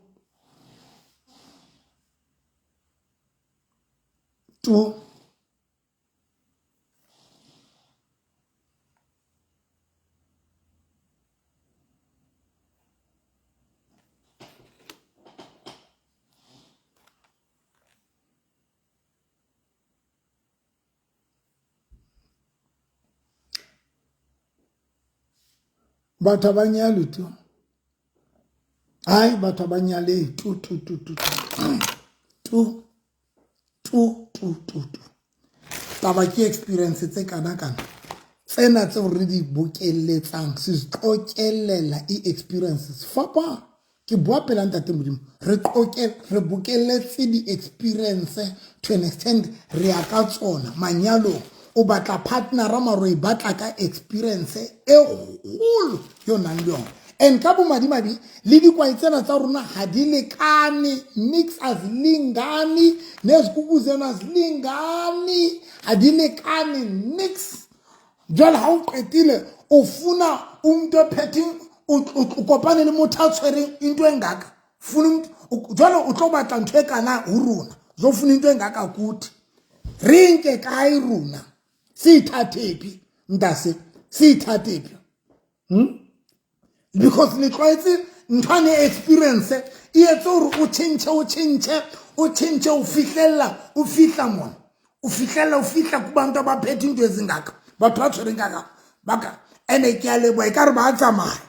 Tu. Batho abanyalwe tu. Hayi batho abanyaleyi tu tu tu tu tu tu tu tu tu. Taba ke experience tse kana kana tsena tseo re di bokelletsang, siziqokelela i-experiences fapa. Ke bua pela ntate Modimo, re qoke re bokelletse di-experience to an extent re ya ka tsona manyalong. O batla partnera maro e batla ka experience e kgolo yo nang le yona. And ka bomadimabe le dikwai tsena tsa rona ha di lekane, nix azilingane, nezikuku zeno azilingane, ha di lekane nix. Jwale ha o qetile o funa umuntu ophetheng, o kopane le motho a tshwereng into e ngaka, funa jwale o tlo batla ntho e kana ho rona, zo funa into e ngaka kuthi re nke kae rona, siyithathephi mntase, siyithathephi? Because le tlwaetse nthwane experience e etse gore o tšhentšhe, o tšhentšhe, o tšhentšhe, o fihlella, o fihla mona, o fihlella, o fihla kubantu abaphethe into ezingaka, batho ba tshwereng kaka baka. Ene ke a leboha, e ka re ba tsamaya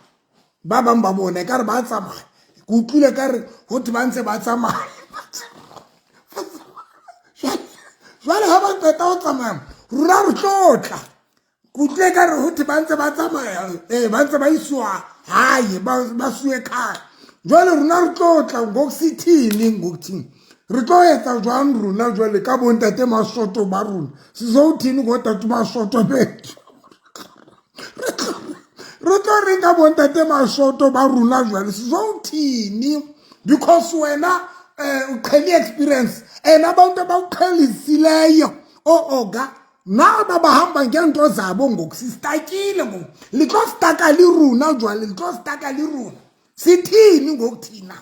ba bang ba bona, e ka re ba tsamaya, ke utlwile ka re ho thwe ba ntse ba tsamaya. Jwale ha ba qeta ho tsamaya rona re tlo tla, ke utlwile ka re ho thwe ba ntse ba tsamaya, ee ba ntse ba isiwa hae, ba suwe kgale. Jwale rona re tlo tla ngokusithini, ngokuthini re tlo etsa jwang rona jwale ka bontate masoto ba rona, sizowuthini ngotate masoto bethu, re tlo reng ka bontate masoto ba rona jwale, sizowuthini? Because wena um uqhele i-experience and abantu abakuqhelisileyo ooga naba bahamba ngeento zabo ngoku, sistakile ngoku, le tlo staka le rona jwale, le tlo staka le rona, sithini ngoku thina,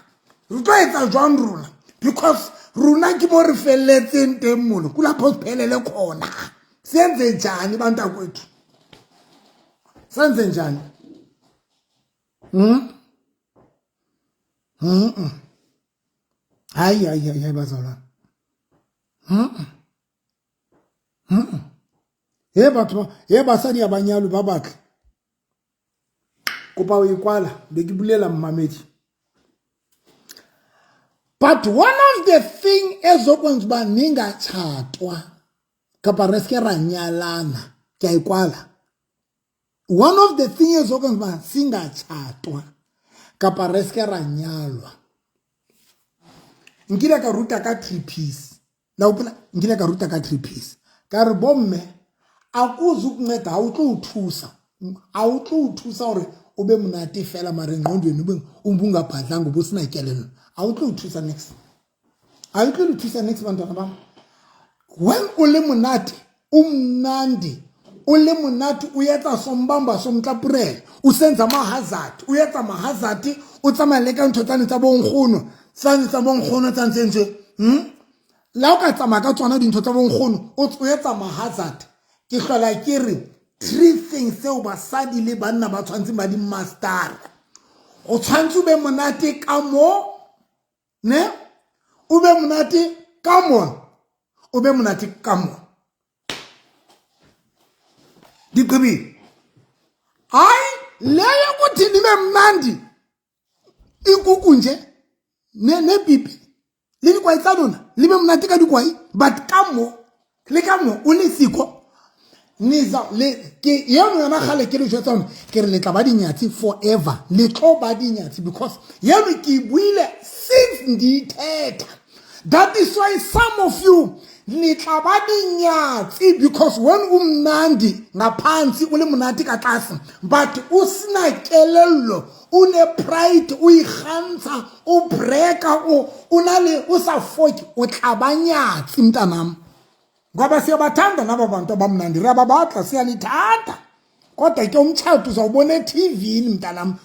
re tlo etsa jwang rona? Because rona ke mo re felletseng teng mono, kulapho siphelele khona. Senze njani bantakwethu, senze njani? Hayi hayi hayi bazalwane. He batho, he basadi ya banyalo ba batle, kopa o e kwala, be ke bulela mmamedi. But one of the thing ezokwenza uba ningatshatwa kapa re seke ra nyalana, ke a e kwala. One of the thing ezokwenza uba singatshatwa kapa re seke ra nyalwa, nkile ka ruta ka 3 Ps. La hopola nkile ka ruta ka 3 Ps, ka re bomme akuze ukunceda, ha o tlo o thusa, ha o tlo o thusa hore o be monate fela mara engqondweni ube ubungabhadlanga, ubusina kelello, ha o tlo o thusa next, ha o tlo le thusa next bantwana ba. When o le monate, o mnandi, o le monate, o etsa sombamba somtlapurela, o senza mahazard, o etsa mahazard, o tsamaya le ka ntho tsane tsa bonkgono, tsane tsa bonkgono tsa ntse ntse, La o ka tsamaya ka tsona dintho tsa bonkgono, o etsa mahazard. Ke hlola ke re 3 things tseo basadi le banna ba tshwantseng ba di master. O tshwantse o be monate ka mo, ne? O be monate ka mo, o be monate ka mo. Digqibile. Hayi leyo kuthi nibe mnandi ikuku nje nepipi le dikwai tsa lona le be monate ka dikwai, but ka mo le ka mo o le siko niza le ke yeno yona gale ke le jwetsa hore ke re le tla ba dinyatsi forever, le tlo ba dinyatsi because yeno ke buile since ndiyithetha. That is why some of you Le tla ba dinyatsi because when o mnandi ngaphansi o le monate ka tlase but o sena kelello o ne pride o ikgantsha o breka o o na le o sa foke o tla ba nyatsi mntanam ngoba siyabathanda naba bantu abamnandi re ba batla siyanithanda kodwa ke umtshato uzawubona ethivini mntanam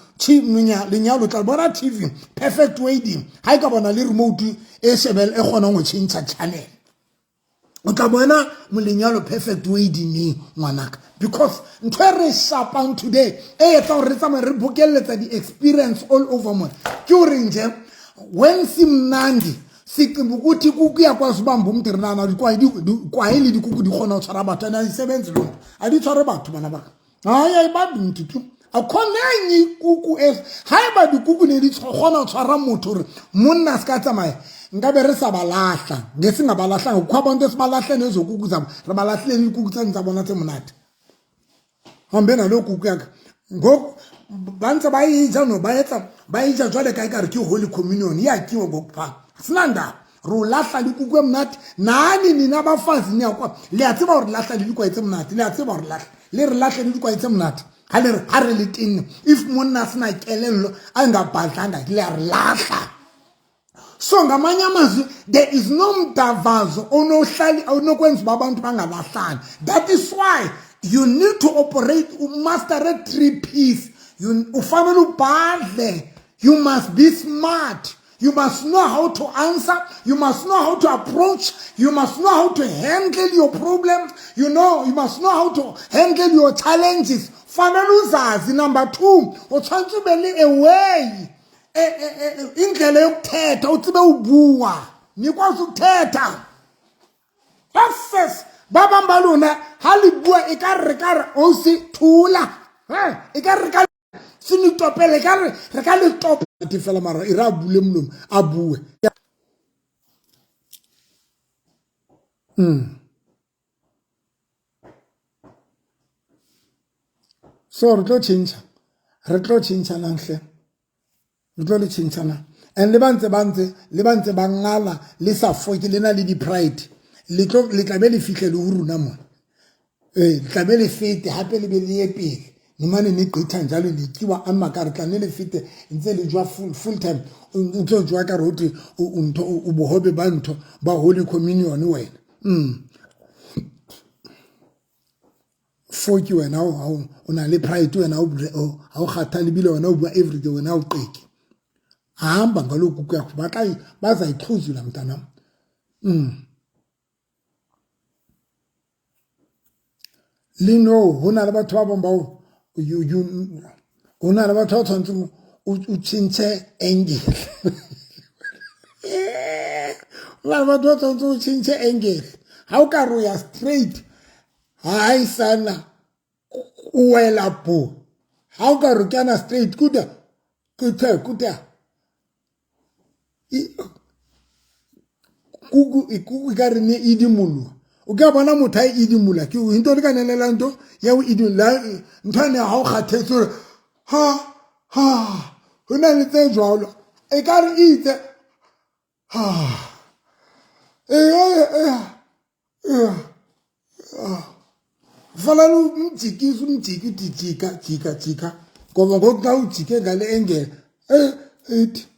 lenyalo tla bona tv perfect wedding ga e ka bona le remote e shebel e kgonang go change channel o tla bona molenyalo perfect wedding ngwanaka because ntho e re shapang today e etsa gore re tsamaye re bokeletsa di-experience all over mona ke gore nje when simnandi sicinga ukuthi kuyakwazi ubamba umntu rinana kwaye le dikuku di kgona go tshwara batho and ayisebenzi loo nto a di tshware batho bana baka hayi ayibambi mntu tu akho nenye ikuku haeba dikuku ne di kgona go tshwara motho gore monna a se ka tsamaya nkabe re sa ba lahla nge singabalahlanga kukho abantu esibalahle nezokuku zabo re ba lahlile dikuku tsane tsa bona tse monate hambe naloo kuku yaka ngoku ba ntse ba e ja no ba etsa ba e ja jwale ka ekare ke holy communion e a kiwa ngoku phaa asinandaba re o lahla le kuku e monate nani nina bafazi niyakwa le a tseba gore lahla le dikwae tse monate le a tseba gore lahla le re lahle le dikwae tse monate ga le re ga re le tenne if monna a sena kelello a ngabhadlanga le a re lahla so ngamanye amazwi there is no mdavazo onohlali onokwenza uba abantu bangalahlani that is why you need to operate umastere three piece ufanele ubhadle you must be smart You must know how to answer. You must know how to approach. You must know how to handle your problems. You know, you must know how to handle your challenges. Fanele uzazi number 2, o tshwanetse o be le a way. E, e, e, indlela yokuthetha o tsebe o bua. Nikwazi ukuthetha. Access ba bang ba lona ha le bua e ka re ka re o se thula. E ka re ka se le topele ka re re ka le topa fela mara e re a bule molomo a bue so re tlo change re tlo change nang hle re tlo le change nang and le ba ntse ba ntse le ba ntse ba ngala le sa foke le na le di pride le tlo le tla be le fihle le ho rona mona ee tla be le fete gape le be le ye pele nimane ne gqitha njalo lityiwa amaka re tla ne le fete ntse le jwa full, full time o tlo jwa ka re gote ntho o bohobe ba ntho ba holy communion wena fo ke wena o na le pride wena ga o kgathale ebile wena o bua everyday wena o qeke hamba ngaloo kuku yakho bazayichuzula mntanam Le no go na le batho ba bangwe bao go na le batho ba tshwanetseng o change angle go na le batho ba tshwanetseng o change angle ga o ka re o ya straight hai sana o wela bo ga o ka re kana straight kuta kuta kuta kuku e ka re ne e dimoloa o ka bona motho a e idimola ke into le ka nelela nto ya o idimola ntho ene ga o kgathetse gore ha ha go na le tse jalo e ka re itse ha fanele umjikise umjiki uthi jika jika jika ngoba ngoku xa ujike ngale engela ithi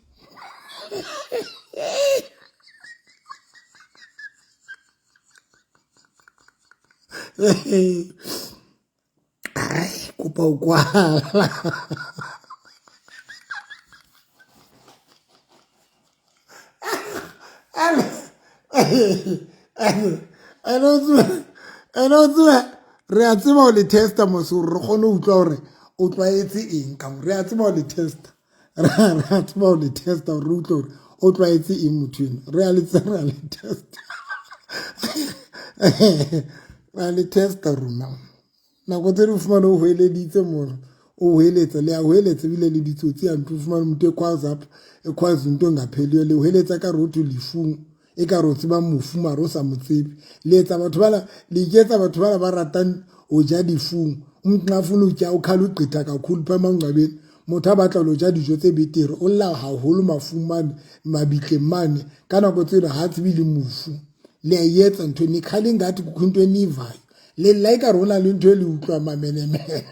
hayi kopa o kwala ene o tseba re a tseba go le testa mose gore re kgone go utlwa gore o tlwaetse eng ka re a tseba go le testa re a tseba go le testa gore re utlwe gore o tlwaetse eng motho eno re a le re a le testa re a le testa rona nako tse di fumane o hweleditse mona o hweletsa le a hweletsa ebile le ditsotsi ya ntho o fumane motho e khwaza apha e khwaza into engapheliyo le hweletsa ka re o thwe lefung e ka re o tseba mofu mare o sa mo tsebe le etsa batho bala le iketsa batho bala ba ratang o ja difung umntu nxa funa utya ukhala ugqitha kakhulu pha emangcwabeni motho a batla lo ja dijo tse betere o lla haholo mafung mane mabitleng mane ka nako tseno ha tsebe le mofu. Le a e etsa ntho, nikhala ingathi kukho into eniyivayo. Le lla ekare ho na le ntho e le utlwang mamenemene.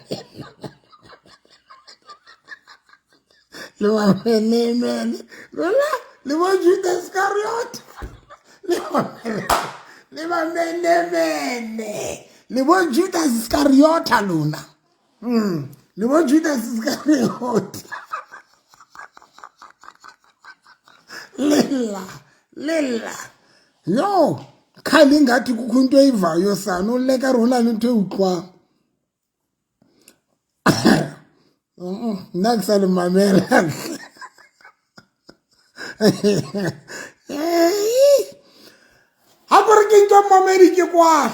Le mamenemene. Lona le bo Judas Iscariot. Le mamenemene. Le bo Judas Iscariot lona. Le bo Judas Iscariot. Lella, lella. Yo, khale ingathi kukho into eyivayo sana, uleka rona le ntho e utlwang. Nna ke sa le mamela. Ha kore ke nke mmamedi ke kwale.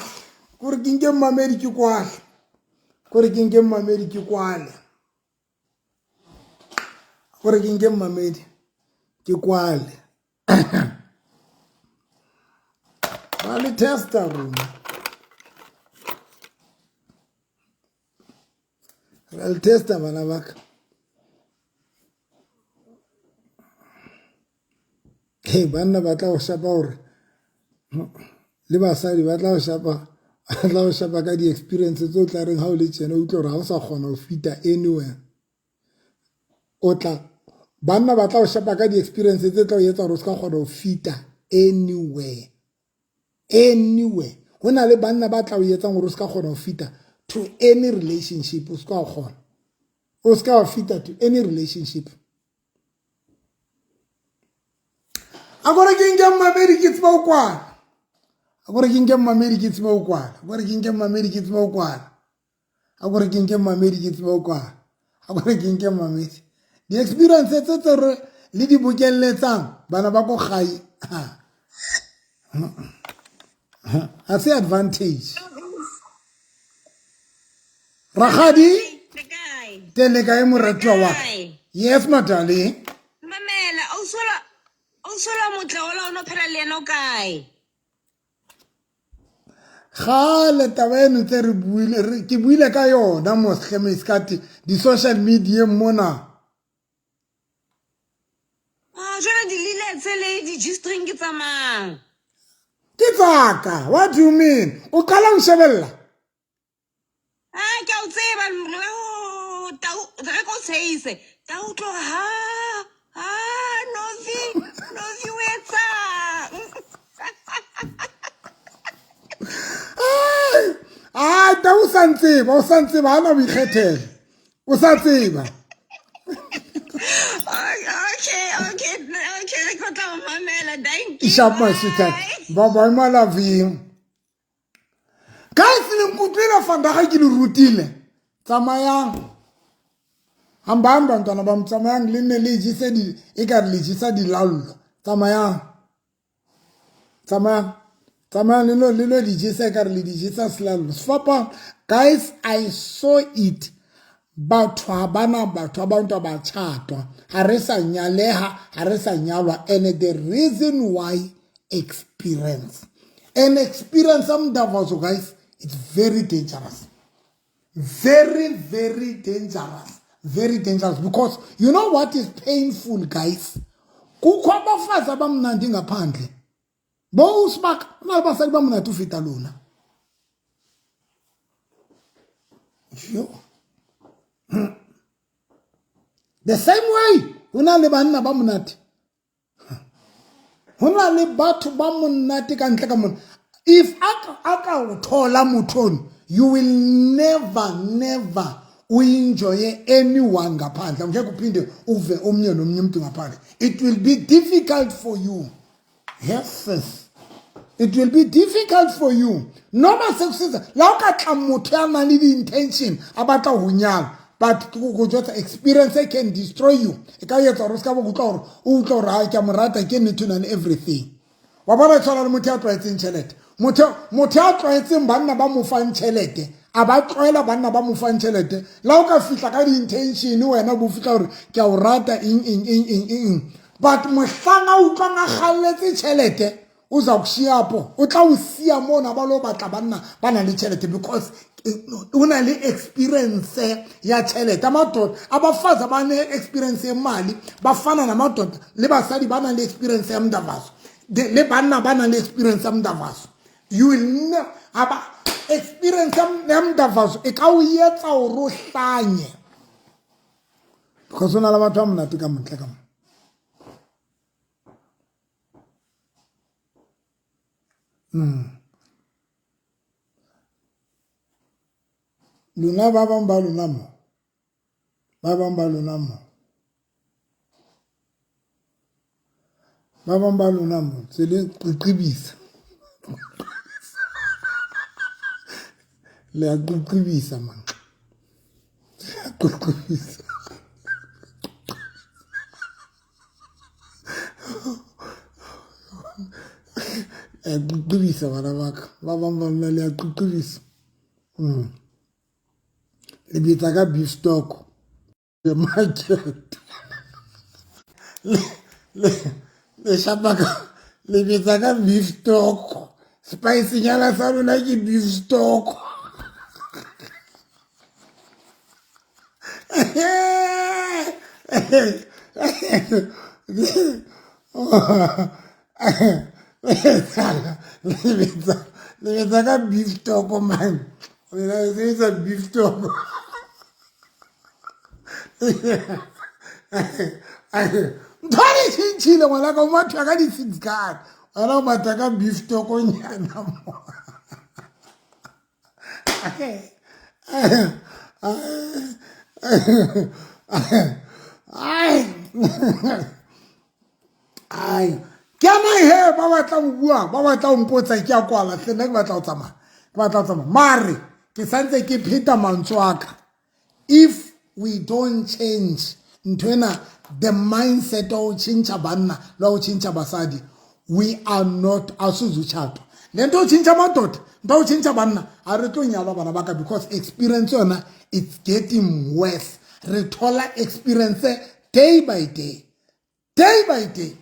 Kore ke nke mmamedi ke kwale. Kore ke nke mmamedi ke kwale. Kore ke nke mmamedi ke kwale. Ba le testa rona. Ra le testa bana ba ka. Hey, banna ba tla go shapa gore le basadi ba tla go shapa ba tla go shapa ka di-experience tse o tla reng ga o le tsena o utlwe gore ga o sa kgona go fita anywhere. O tla banna ba tla go shapa ka di-experience tse tla o etsa gore o se ka kgona go fita anywhere. Anywhere. Go na le banna ba tla o etsang gore o se ka kgona go fita to any relationship, o se ka wa kgona. O se ka wa fita to any relationship. A kore ke nke mmamedi ke tseba o kwala. A kore ke nke mmamedi ke tseba o kwala. A kore ke nke mmamedi ke tseba o kwala. A kore ke nke mmamedi ke tseba o kwala. A kore ke nke mmamedi. Di-experience tse tse re le di bokelletsang bana ba ko gae. Ha se advantage. Rakgadi teng le kae moratuwa wa ka? Yes, my darling. Mamela, o sola motle ola o no phela le yena o kae? Gale taba eno tse re buile ke buile ka yona mos hleme di-social media mona. Ah, jwale di-liletse le di-G-string ke tsa mang? Ke tsaka. What do you mean? O qala ho shebella? Ah, ke a o tseba oh, tau re ko tshehise. Tau tloga ha ha Novi, Novi o etsang? Ai, tau o sa ntseba, o sa ntseba, ha na boikgethelo. O sa tseba. Okay, re tlo tla o mamela. Thank you. Sharp, my sweetheart. Bye bye, my love you. Guys, le nkutlwile vandag ke le rutile. Tsamayang. Hambang bantwana ba tsamayang le nne le jese di e ka le jesa dilallo. Tsamayang. Tsamayang. Tsamayang le no di jesa e ka le di jesa selallo. Sefapano. Guys, I saw it. Batho ha bana batho abantu abatshadwa. Ha re sa nyaleha, ha re sa nyalwa. And the reason why experience. And experience amdavazo guys, it's very dangerous. Very, very dangerous. Very dangerous. Because you know what is painful, guys? Kukho abafazi abamnandi ngaphandle. Bo usibaka, unabasali bamnandi ufita lona. Yo. The same way, hona le banna ba monate. Hona le batho ba monate ka ntle ka mona. If a ka o thola motho ono, you will never, never u-enjoye anyone ngaphandle. Ngeke uphinde uve omnye nomnye umuntu ngaphandle. It will be difficult for you. Yes, sis. It will be difficult for you. Noma sekusiza la o ka tla motho ya nang le di-intention a batla ho nyala, but go jwetsa experience can destroy you. E ka etsa hore o ska ba utlwa hore o utlwa hore ha ke a mo rata ke nnete and everything. Wa bona tshwana le motho ya tlwaetseng tjhelete. Motho ya tlwaetseng banna ba mo fang tjhelete, a ba tlwaela banna ba mo fang tjhelete. La o ka fihla ka di-intention wena bo fihla hore ke a o rata eng eng eng eng eng. But mohlang a utlwang a kgalletse tjhelete, o za go po, o tla o siya mona ba lo batla banna ba nang le tjhelete because o na le experience ya tjhelete. Amadoda abafazi abane experience yemali bafana namadoda le basadi ba nang le experience ya mndavazo. Le banna ba nang le experience ya mdavaso, you will never aba experience ya mdavaso e ka o etsa hore o hlanye, because o na le batho ba monate ka montle ka mo. Lona ba bang ba lona mo, ba bang ba lona mo, ba bang ba lona mo tse le qiqibisa, le a qiqibisa man, qiqibisa. A qiqibisa bana ba ka, ba bang ba lona le a qiqibisa. Le betsa ka beef stock the market, le shapa ka, le betsa ka beef stock, spice nyana sa lona ke beef stock. Le betsa ka beef stock man, le sebetsa beef stock. Ntho e tšhintšhile ngwana ka, o matha ka di-six card, wena o matha ka beef stockonyana mo. Ai, ke ana he ba batla go bua, ba batla go mpotsa, ke a kwala tle, nna ke batla go tsamaya, ke batla go tsamaya, mare ke santse ke pheta mantswe a ka. If we don't change ntho ena, the mindset wa go change banna le wa go change basadi, we are not asuzutšhatwa le ntho go change madoda, ntho go change banna, a re tlo nyalwa bana ba ka, because experience yona it's getting worse. Re thola experience day by day, day by day,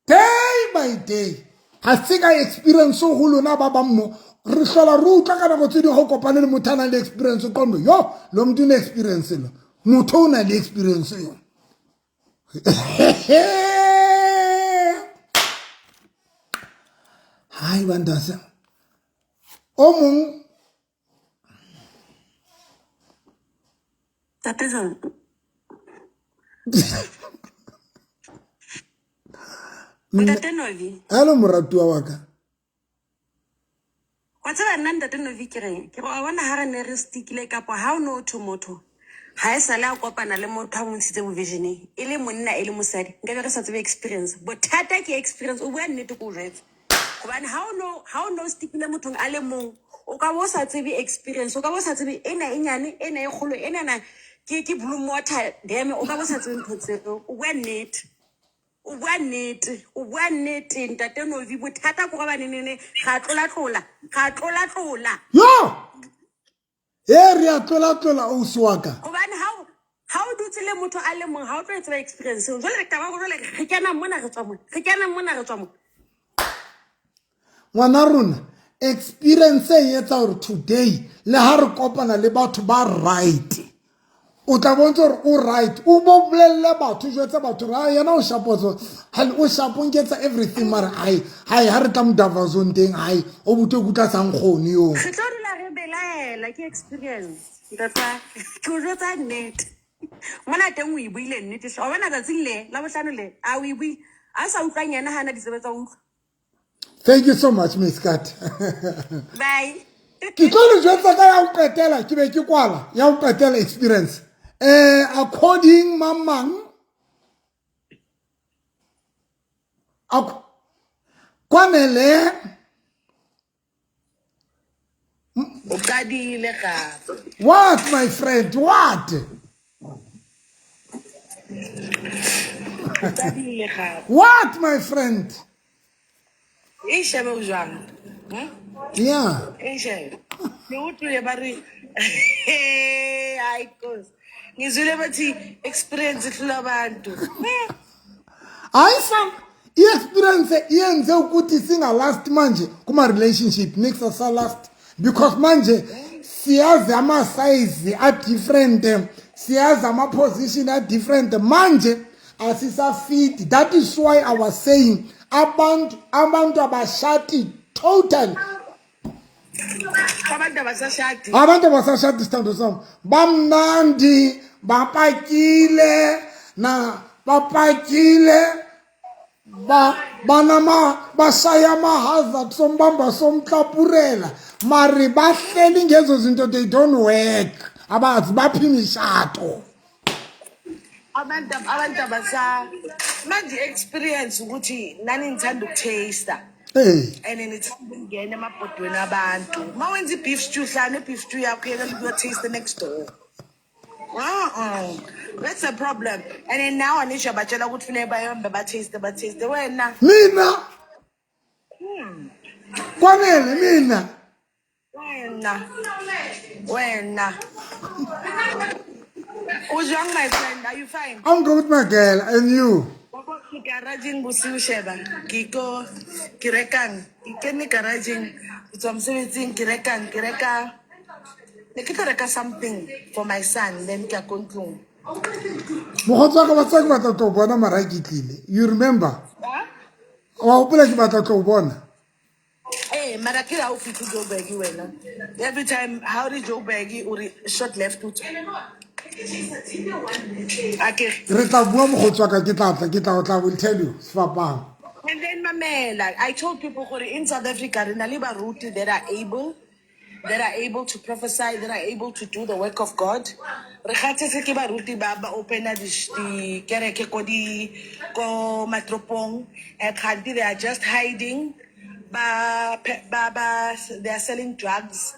day by day. Ga se ka experience go lona ba bang mo re hlola re utlwa ka nako tse dingwe go kopane le motho a nang le experience, qondo yo lo motho o ne experience, lo motho o na le experience yo. Hai bantase o mong. Ntate John. Ntate Novi. Hello moratuwa wa ka. Wa tseba nna ntate Novi ke reng? Ke re wa bona ha re ne re stickile kapa ha o no thwe motho ha e sale a kopana le motho a mo ntshitse bo visioneng e le monna e le mosadi, nkabe re sa tsebe experience. Bothata ke experience, o bua nnete ko o jwetsa. Gobane ha o no stickile mothong a le mong, o ka bo o sa tsebe experience, o ka bo o sa tsebe ena e nyane, ena e kgolo, enana ke Bloem Water Dam, o ka bo o sa tsebe ntho tseo. O bua nnete. O bua nnete, o bua nnete ntate Novi, bothata ke gore banenene ga tlola-tlola, ga tlola-tlola. Yo! E re a tlola-tlola ausi wa ka. Gobane ha o dutse le motho a le mong, ha o tlo e tseba experience eo. Jwale re taba jwale re kena mona re tswa mona, re kena mona re tswa mona. Ngwana rona, experience e etsa hore today le ha re kopana le batho ba right, o tla bontsha hore o right, o bo bolelle batho, o jwetse batho hore, ah, yena o shapo so, ha o shapo nketsa everything, mara ai hai ha re tla modavazong teng, ai o bute o kutla sa nkgone yo. Re tlo dula re belaela ke experience. Ntate, ke o jwetsa nnete. Mona teng o e buile nnete hle. Wa bona tsatsing le la bohlano le, a o e buile. A sa utlwang yena ha ana ditsebe tsa utlwa. Thank you so much, Miss Kat. Bye. Ke tlo le jwetsa ka ya ho qetela, ke be ke kwala ya ho qetela experience. According mang mang, Kwanele. O qadile gape. What, my friend? What? O qadile gape. What, my friend? E shebe o jwang? Yeah. E shebe. Ne utlwile ba re hayi Nkosi. Ngizwile bathi experience ihlula abantu. Hayi sam, i-experience iyenze ukuthi singa-last manje kuma-relationship, nix asa-last, because manje siyazi ama-size a-different, siyazi ama-position a-different manje. Asisafiti. That is why I was saying abantu abantu abashati total. Abantu abasashadi. Abantu abasashati, sithando sami, bamnandi, bapakile na bapakile, ba banama bashaya ama-hazard, sombamba somtlapurela, mari bahleli ngezo zinto, they don't work, abazi baphi imishato. Abantu abasa manje experience ukuthi nani nithanda ukutaste hey and nithanda ukungena emabhodweni abantu. Uma wenza i-beef stew, hlala ne-beef stew yakho, yekela ukuyotaste next door. Uh-uh. That's a problem. And then now anisho abatshela ukuthi funeka bayombe ba-taste, ba-taste wena. Mina kwanele mina. Wena. Wena. Ujwang, my friend, are you fine? I'm good, my girl, and you? Ke garageng bosiu, sheba. Ke ko ke rekang. Ke kene garageng. Ke tswa mosebetsing, ke rekang, ke reka. Ne ke tlo reka something for my son, then ke ya ko ntlong. Mokgotsi wa ka, ba tseba ke batla tlo bona, mara ke tlile, you remember? Ha? Wa gopola ke batla tlo bona? Eh, mara ke ha o fitlhe Joburg wena. Every time how re Joburg o re short left o tswa. Akere. Re tla bua, mokgotsi wa ka, ke tla tla, ke tla o tla will tell you sefapano. And then mamela, I told people gore in South Africa re na le baruti that are able to prophesy, that are able to do the work of God. Re kgathetse ke baruti ba ba opena dikereke ko di ko matropong, and kganti they are just hiding, ba they are selling drugs,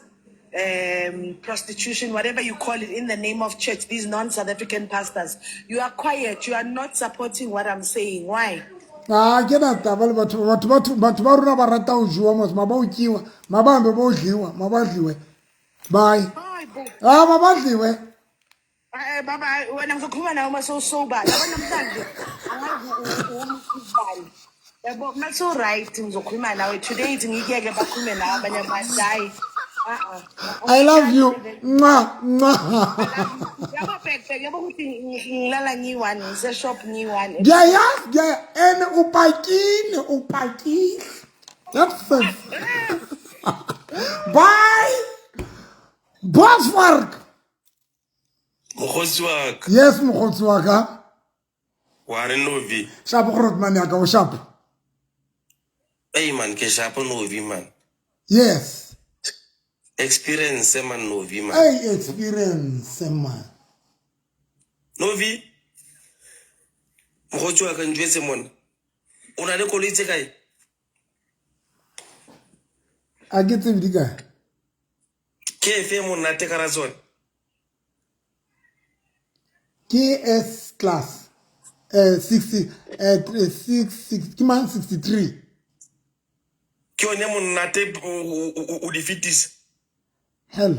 prostitution, whatever you call it, in the name of church. These non-South African pastors, you are quiet. You are not supporting what I'm saying. Why? A ke na taba le batho, batho ba rona ba rata ho jewa mos, ma ba o tjiwa, ma ba hambe bo dliwa, ma ba dliwe, bye. Hayi bo. Ah, ma ba dliwe. Eh, baba, wena ngizokhuluma nawe uma sewusober. Yabo, namhlanje angazi ubani. Yabo, uma right ngizokhuluma nawe. Today ithi ngikuyeke bakhulume nawe abanye abantu. Hayi. Uh-uh. I love you, mwa mwa. Yabo, bhek bhek, yabo ukuthi ngilala ngiyi-one, ngise-shop ngiyi-one. Ngiyayazi, ngiyaya and upakile, upakile. That's it, bye, Bosvark. Mokgotsi wa ka. Yes, mokgotsi wa ka. Wa re, Novi? Shapo, grootman ya ka, o shapo? Ei man, ke shapo, Novi man. Experience man, Novi man. Hey, experience man. Novi, mokgotsi wa ka, njwetse mona, o na le koloi tse kae? A ke tsebe di kae. Ke efe e monate ka ra tsone? Ke S class, 60, 6 6, ke mang, 63. Ke yone monate, o di fetisa? Hell.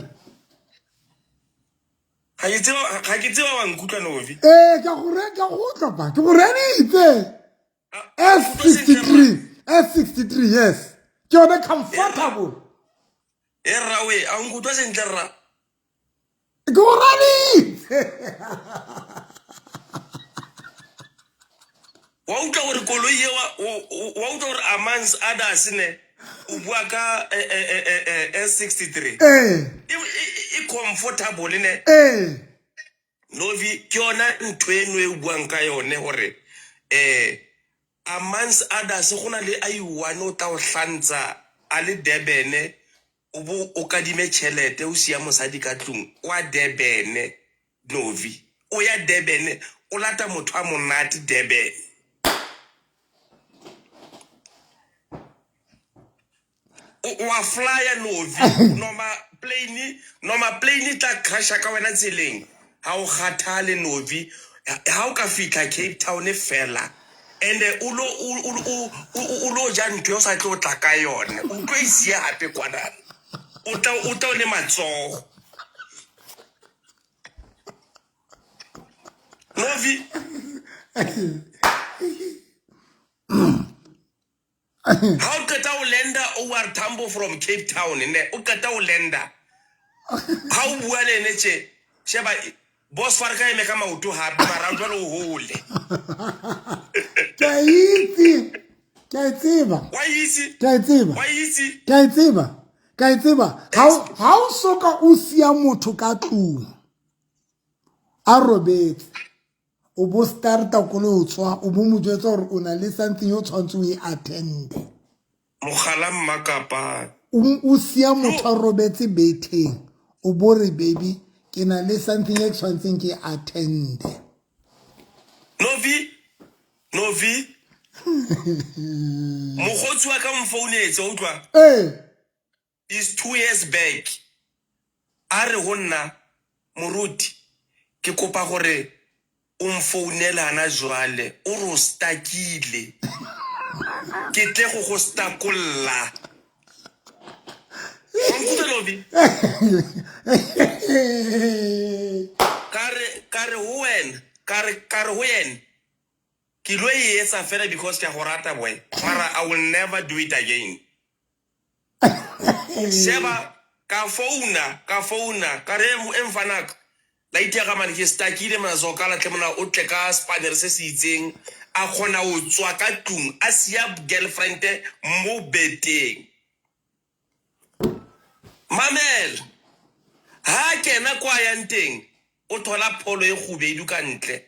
Ga ke tseba, ga ke tseba, wa nkutlwa, Novi? Ee, ke a go ke a go utlwa pa, ke go reditse. S 63, S 63, yes, ke yone comfortable. E rra we, a nkutlwa sentle, rra? Ke go reditse. Wa utlwa gore koloi e wa utlwa gore amongst others ne o bua ka S63? Ee. E comfortable ne? Ee. Novi, ke yona ntho eno e o buang ka yone gore amongst others go na le a i-one o tla o hlantsa a le Durban, o bo o kadime tšhelete, o sia mosadi ka tlong wa Durban. Novi, o ya Durban, o lata motho a monate Durban, o wa flya, Novi, noma plane tla crasha ka wena tseleng, ha o kgathale, Novi. Ha o ka fitlha Cape Town fela and o lo ja ntho e o sa tlo tla ka yone, o tlo e sia gape kwanana, o tla o le matsogo, Novi. Ha o qeta o landa OR Tambo from Cape Town ne, o qeta o landa, ha o bua le ene tje, sheba. Boss fa re ka eme ka maoto gape mara jwale o hole. Ke a itse. Ke a e tseba. Wa itse? Ke a e tseba. Wa itse? Ke a e tseba. Ke a e tseba. Ha o soka o siya motho ka tlung a robetse o bo starta koloi o tswa o bo mo jwetsa gore o na le something o tshwanetse o e attende. Mogala mmakapa. O siya motho a robetse betheng o bo re baby ke na le something e ke tshwanetseng ke attende. Novi Novi mokgotsi wa ka o mfounetse utlwa. Ee. Is 2 years back a re ho nna moruti ke kopa gore o mfounele hana jwale o re o stakile ke tle go go stakolla. Wa nkutlwa Novi? Ka re ka re ho wena ka re ka re ho yena ke lo e etsa fela because ke a go rata boy mara I will never do it again. Sheba ka founa ka founa ka re e mfanaka la ithega mane ke stakile mona zokala tle mona o tle ka spanere se se itseng a kgona go tswa ka tlung a sia girlfriend mo beteng. Mamela ha kena kwa yang teng o thola pholo e kgubedu ka ntle.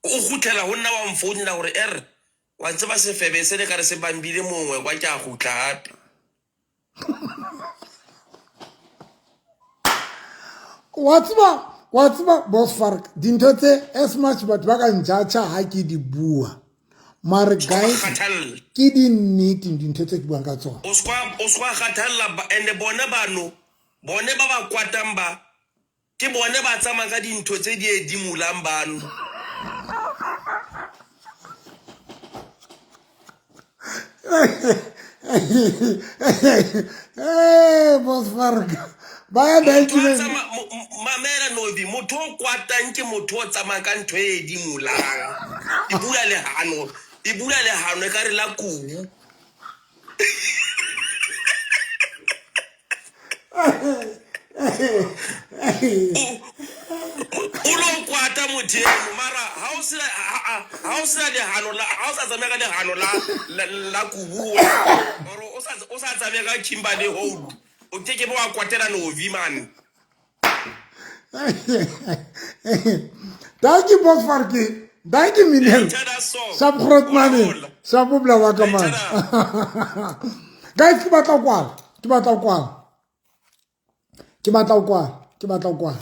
O kgutlela ho nna wa mfounela gore er wa tseba sefebe se le ka re se bambile mongwe kwa ke a gutla gape. Wa tseba wa tseba boss Fark dintho tse as much batho ba ka njatšha ha ke di bua mare guys ke di nnete dintho tse ke buang ka tsona. O sekwa kgathalla and bone bano bone ba ba kwatang ba ke bone ba tsamaya ka dintho tse di edimolang bano. Hey, boss Fark ba ya mamela Novi motho o kwatang ke motho o tsamayang ka ntho e edimolang e bula lehano e bula lehano e ka re la kubu. O lo kwata motho eno mara ha o sena ha o sena lehano la ha o sa tsamaya ka lehano la la kubu or o sa tsamaya ka Kimberley Hold o ke ke be wa kwatela Novi man. Dankie boss Farkie. Dankie meneer. Sap groot man. Sap op la waka man. Guys, ke batla ho kwala. Ke batla ho kwala. Ke batla ho kwala. Ke batla ho kwala.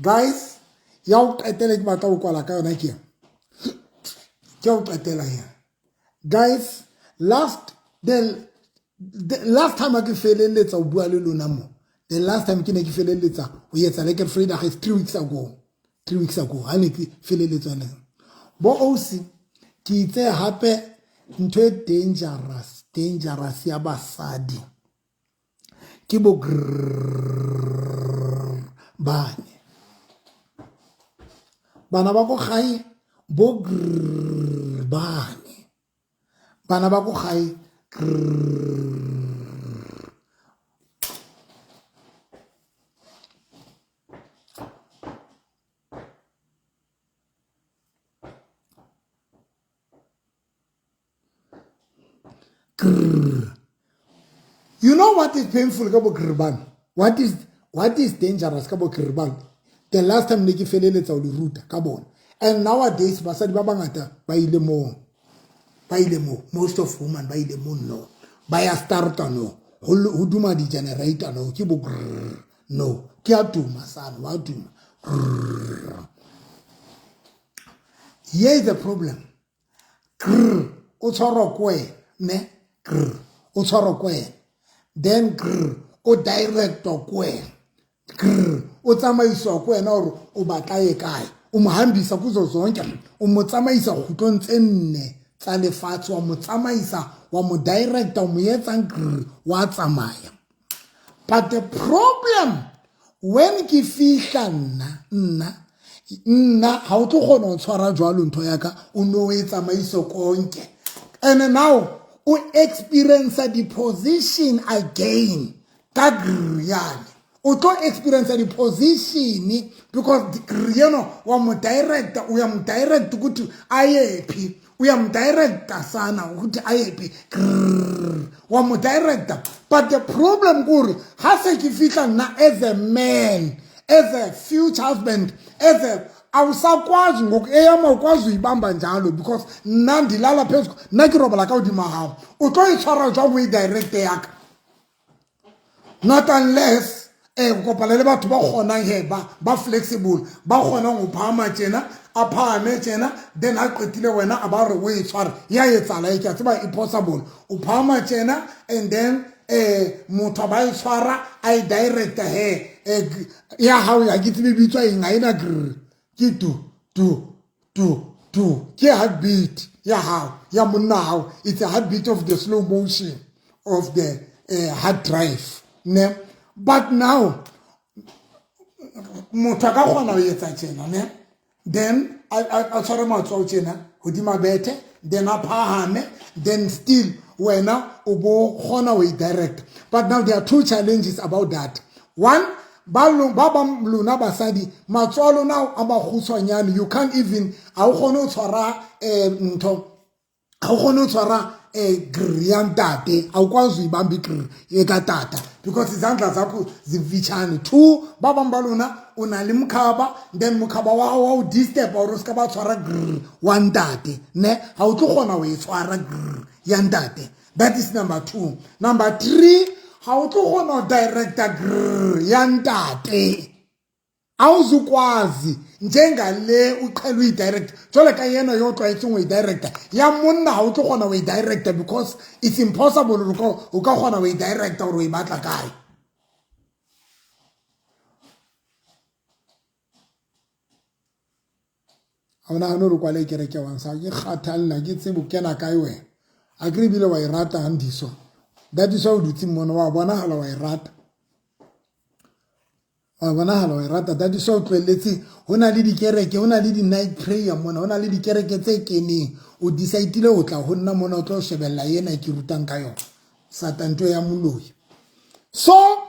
Guys, ya ho qetela ke batla ho kwala ka yona ke. Ke ho qetela ya. Guys, last the last time ke feleletsa ho bua le lona mo. The last time ke ne ke feleletsa ho etsa Lekker Vrydag is 3 weeks ago. 3 weeks ago ha ne ke feleletsa le. Bo OC ke itse hape ntho e dangerous, dangerous ya basadi. Ke bo grrrr bane. Bana ba ko gae bo grrrr bane. Bana ba ko gae grrrr. Grrr. You know what is painful ka bo grrr bana? What is dangerous ka bo grrr bana? The last time ne ke feleletsa ho le ruta ka bona. And nowadays basadi ba bangata ba ile moo. Ba ile moo. Most of women ba ile moo no. Ba ya starta no. Ho duma di generator no. Ke bo grrr no. Ke a duma sana, wa duma. Grrr. Here is the problem. Grrr, o tshwarwa ko wena, ne? Grrr, o tshwarwa ko wena. Then grrr, o directwa ko wena. Grrr, o tsamaiswa ko wena hore o batla ye kae. O mo hambisa kuzo zonke, o mo tsamaisa kgutlong tse nne tsa lefatshe, wa mo tsamaisa, wa mo directa, o mo etsang grrr, wa tsamaya. But the problem when ke fihla nna nna nna ha o tlo kgona ho tshwara jwalo ntho ya ka o no e tsamaiso konke. And now o experience the position again ka grrr yane. O tlo experience di-position because yeno wa mo director, uyamdirect ukuthi ayephi, uyamdirecta sana ukuthi ayephi, wa mo director. But the problem kore ga se ke fihla nna as a man, as a future husband, as a awusakwazi ngoku eyam awukwazi uyibamba njalo because nna ndilala phezu, nna ke robala ka godimo ga gago. O tlo e tshwara jwang o e directe yaka? Not unless kopana le batho ba kgonang he ba flexible, ba kgonang ho phahama tjena, a phahame tjena, then a qetile wena a ba re o e tshware ya etsala e ke a tseba e possible. O phahama tjena and then motho a ba e tshwara a e directa he ya hao ya ke tsebe bitswa eng, ha ena grr, ke tu tu tu tu, ke heartbeat ya hao ya monna hao. It's a heartbeat of the slow motion of the hard drive ne. But now motho a ka kgona ho etsa tjena ne, then a tshware matsoho tjena hodima bethe, then a phahame, then still wena o bo kgona ho e direct. But now there are two challenges about that. One, ba bang lona basadi matsoho a lona a makgutshwanyane, you can't even, ha o kgone ho tshwara ntho, ha o kgone ho tshwara grr ya ntate, awukwazi uyibamba igrr ekatata because izandla zakho zimfitshane. Two, ba bang ba lona o na le mokhaba, then mokhaba wa hao wa o disturb hore o se ka ba tshwara grr wa ntate ne, ha o tlo kgona ho e tshwara grr ya ntate. That is number two. Number three, ha o tlo kgona ho directa grr ya ntate, awuzukwazi njengale uqhela uyidirector jwale ka yena yo tlwaetseng ho e director ya monna, ha o tlo kgona ho e director because it's impossible hore o ka kgona ho e director hore o e batla kae. Ha o nahane hore kwale kereke wa nsa ke kgathalla ke tsebo kena kae wena, a kere ebile wa e rata Andiswa, that is why o dutse mona, wa bonahala wa e rata, wa bonahala wa e rata, that is why o tlohelletse. Ho na le dikereke, ho na le di-night prayer mona, ho na le dikereke tse keneng, o decide-ile ho tla ho nna mona o tlo shebella ena ke rutang ka yona, satanto ya moloi. So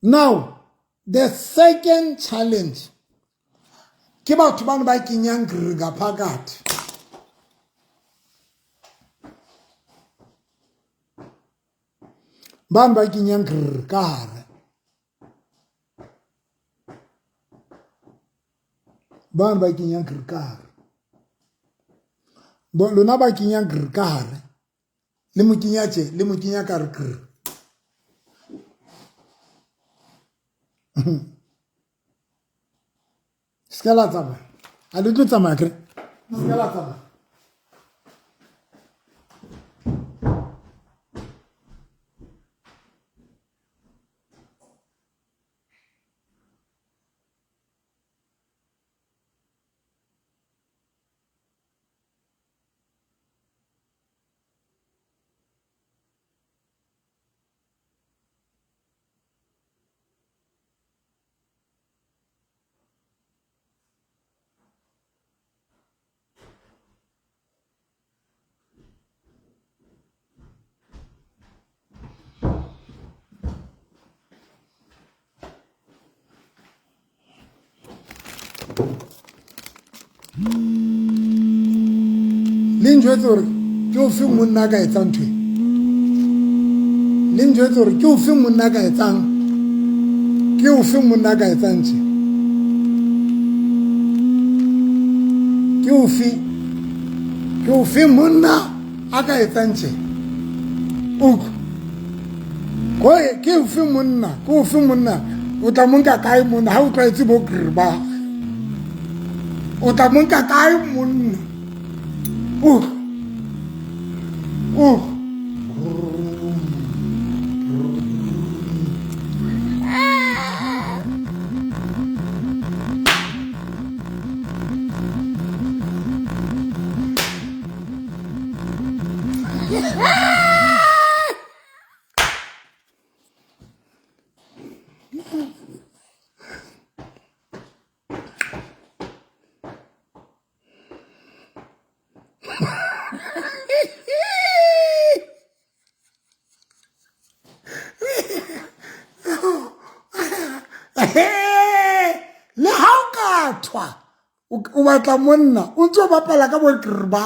now the second challenge ke batho bano ba kenyang grr ka phakathi. Bano ba kenyang grr ka hare, bano ba kenyang grr ka hare, lona ba kenyang grr ka hare, le mo kenya tje, le mo kenya ka re grr. Se ka la tsamaya, a le tlo tsamaya kere, se ka la tsamaya. Le njwetse hore ke ofe monna a ka etsang ntho e? Le njwetse hore ke ofe monna a ka etsang, ke ofe monna a ka etsang tje? Ke ofe, ke ofe monna a ka etsang tje? Utlwa. Ke ofe monna, ke ofe monna o tla mo nka kae monna ha o tlwaetse bo grr ba? O tla mo nka kae monna? Utlwa. Utlwa. O batla monna o ntse o bapala ka bo grba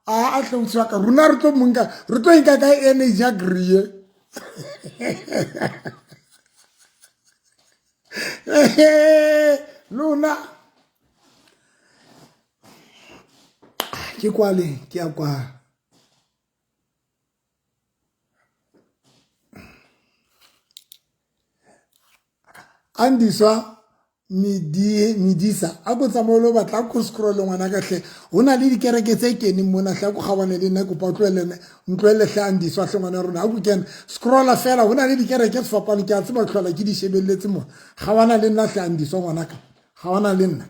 a a tle o ka rona re tlo monka re tlo nka ka energy ya grie. Lona ke kwale ke ya kwa Andiswa Medisa a ko tsamaye lo batla ko scroll ngwana ka hle ho na le dikereke tse keneng mona hle ko kgabane le nna kopa tlohele ntlohele hle Andiswa hle ngwana rona a ko kena scrolla fela ho na le dikereke sefapano ke a tseba tlhola ke di shebelletse mona kgabana le nna hle Andiswa ngwana ka kgabana le nna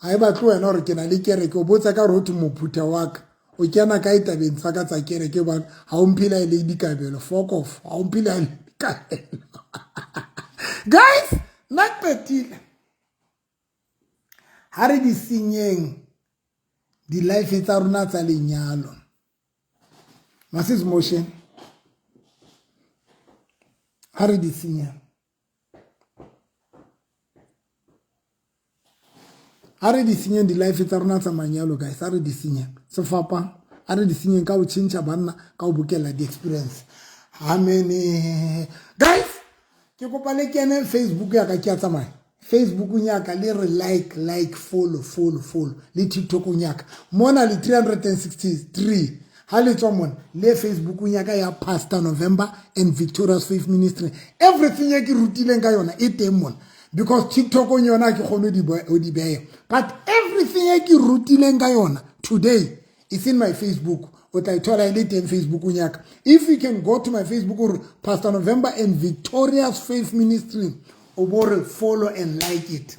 ga e batle wena gore ke na le kereke o botsa ka gore o thwe mophutha wa ka o kena kae tabeng tsa ka tsa kereke bane ga o mphile a e le dikabelo fuck off ga o mphile a le dikabelo guys nna qetile ga re di senyeng di-life tsa rona tsa lenyalo masis motion ga re di senyeng A re di senyeng di-life tsa rona tsa manyalo guys, a re di senyeng sefapang, a re di senyeng ka go change banna, ka go bokella di-experience. Amene guys, ke kopa le kene Facebook ya ka, ke a tsamaya Facebookong ya ka le re like like follow follow follow le TikTokong ya ka mona le 363 ha le tswa mona le Facebookong ya ka ya Pastor November and Victorious Faith Ministry everything e ke rutileng ka yona e teng mona because TikTokong yona ke kgone go di beya but everything e ke rutileng ka yona today is in my Facebook o tla ithola e le teng Facebookong ya ka if you can go to my Facebook or Pastor November and Victorious Faith Ministry o bo re follow and like it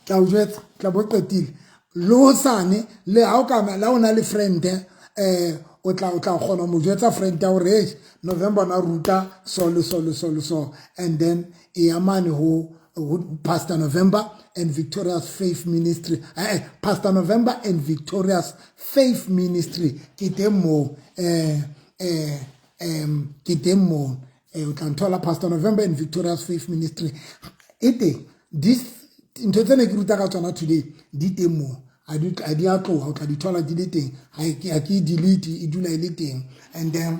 tla o jwetsa tla bo qetile le hosane le ha o ka la o na le friend eh o tla o tla kgona mo jwetsa friend ya hore hey November na ruta so le so le so le so and then e ya mane ho Pastor November and Victorious Faith Ministry eh Pastor November and Victorious Faith Ministry ke teng mo eh eh um ke teng mo eh, o tla nthola Pastor November and Victorious Faith Ministry e teng this ntho tse ne ke ruta ka tsona today di teng mo a di a tloga o tla di thola di le teng ga ke delete e dula e le teng and then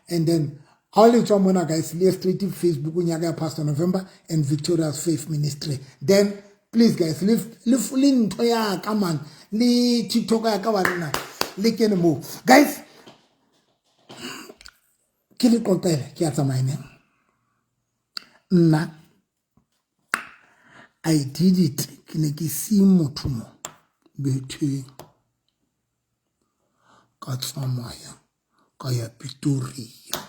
and then ga o le tswa mona guys le straight Facebookong ya ka ya Pastor November and Victorious Faith Ministry then please guys le le ntho ya ka man le TikTok ya ka wa rena le kene mo guys ke le qoqele ke a tsamaya ne nna I did it ke ne ke see motho mo betheng ka tsamaya ka ya Pretoria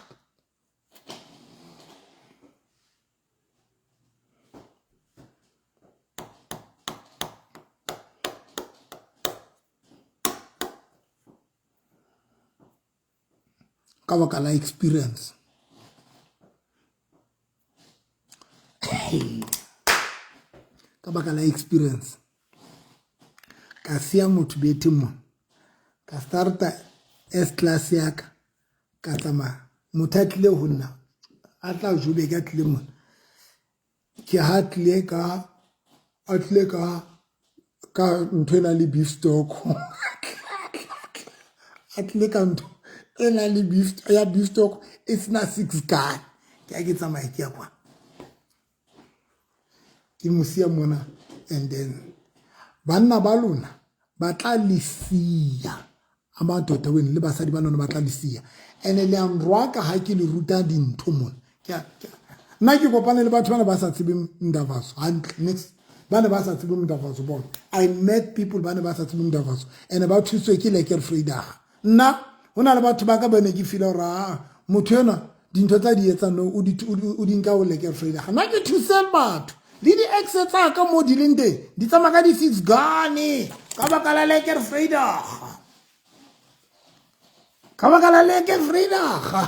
ka baka la experience ka baka la experience ka siya motho bethe mo ka starta S class ya ka ka tsamaya motho a tlile ho nna a tla jobe ka tlile mona ke ha tlile ka a tlile ka ka ntho e nang le beef stock a tlile ka ntho e nang le beef ya beef stock e sena six gun ke a ke tsamaya ke ya kwa ke mo siya mona and then banna ba lona ba tla le siya a madoda wena le basadi ba lona ba tla le siya ene le a nrwaka ha ke le ruta dintho mona nna ke kopane le batho ba ne ba sa tsebeng ndavaso hantle next ba ne ba sa tsebe mndavaso bona I met people ba ne ba sa tsebe mndavaso ene ba thusitswe ke leker freedaga nna go na le batho ba ka bone ke fila gore aa motho enwa dintho tsa di etsang no o di nka o leker freedaga nna ke thuse batho le di-ex tsa ka mo di leng teng di tsamaya ka di-six gane ka baka la leker freedaga ka baka la leker freedaga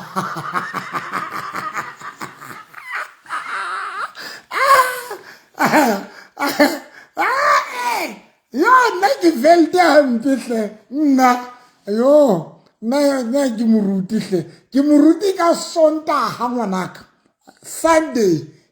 yo nna ke felte hampe hle nna yo nna nna ke moruti hle ke moruti ka sontaga ngwanaka sunday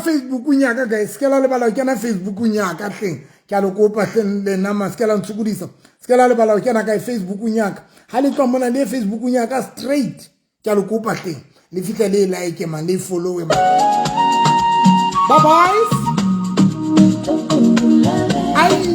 Facebookong yaka guys, se ke la lebala ho kena Facebookong yaka hleng. Ke a le kopa hleng lena ma, se ke la ntshokodisa. Se ke la lebala ho kena kae Facebookong yaka. Ha le tloha mona le ye Facebookong yaka straight. Ke a le kopa hleng. Le fihle le e like man, le e followe man. Bye bye. Ai.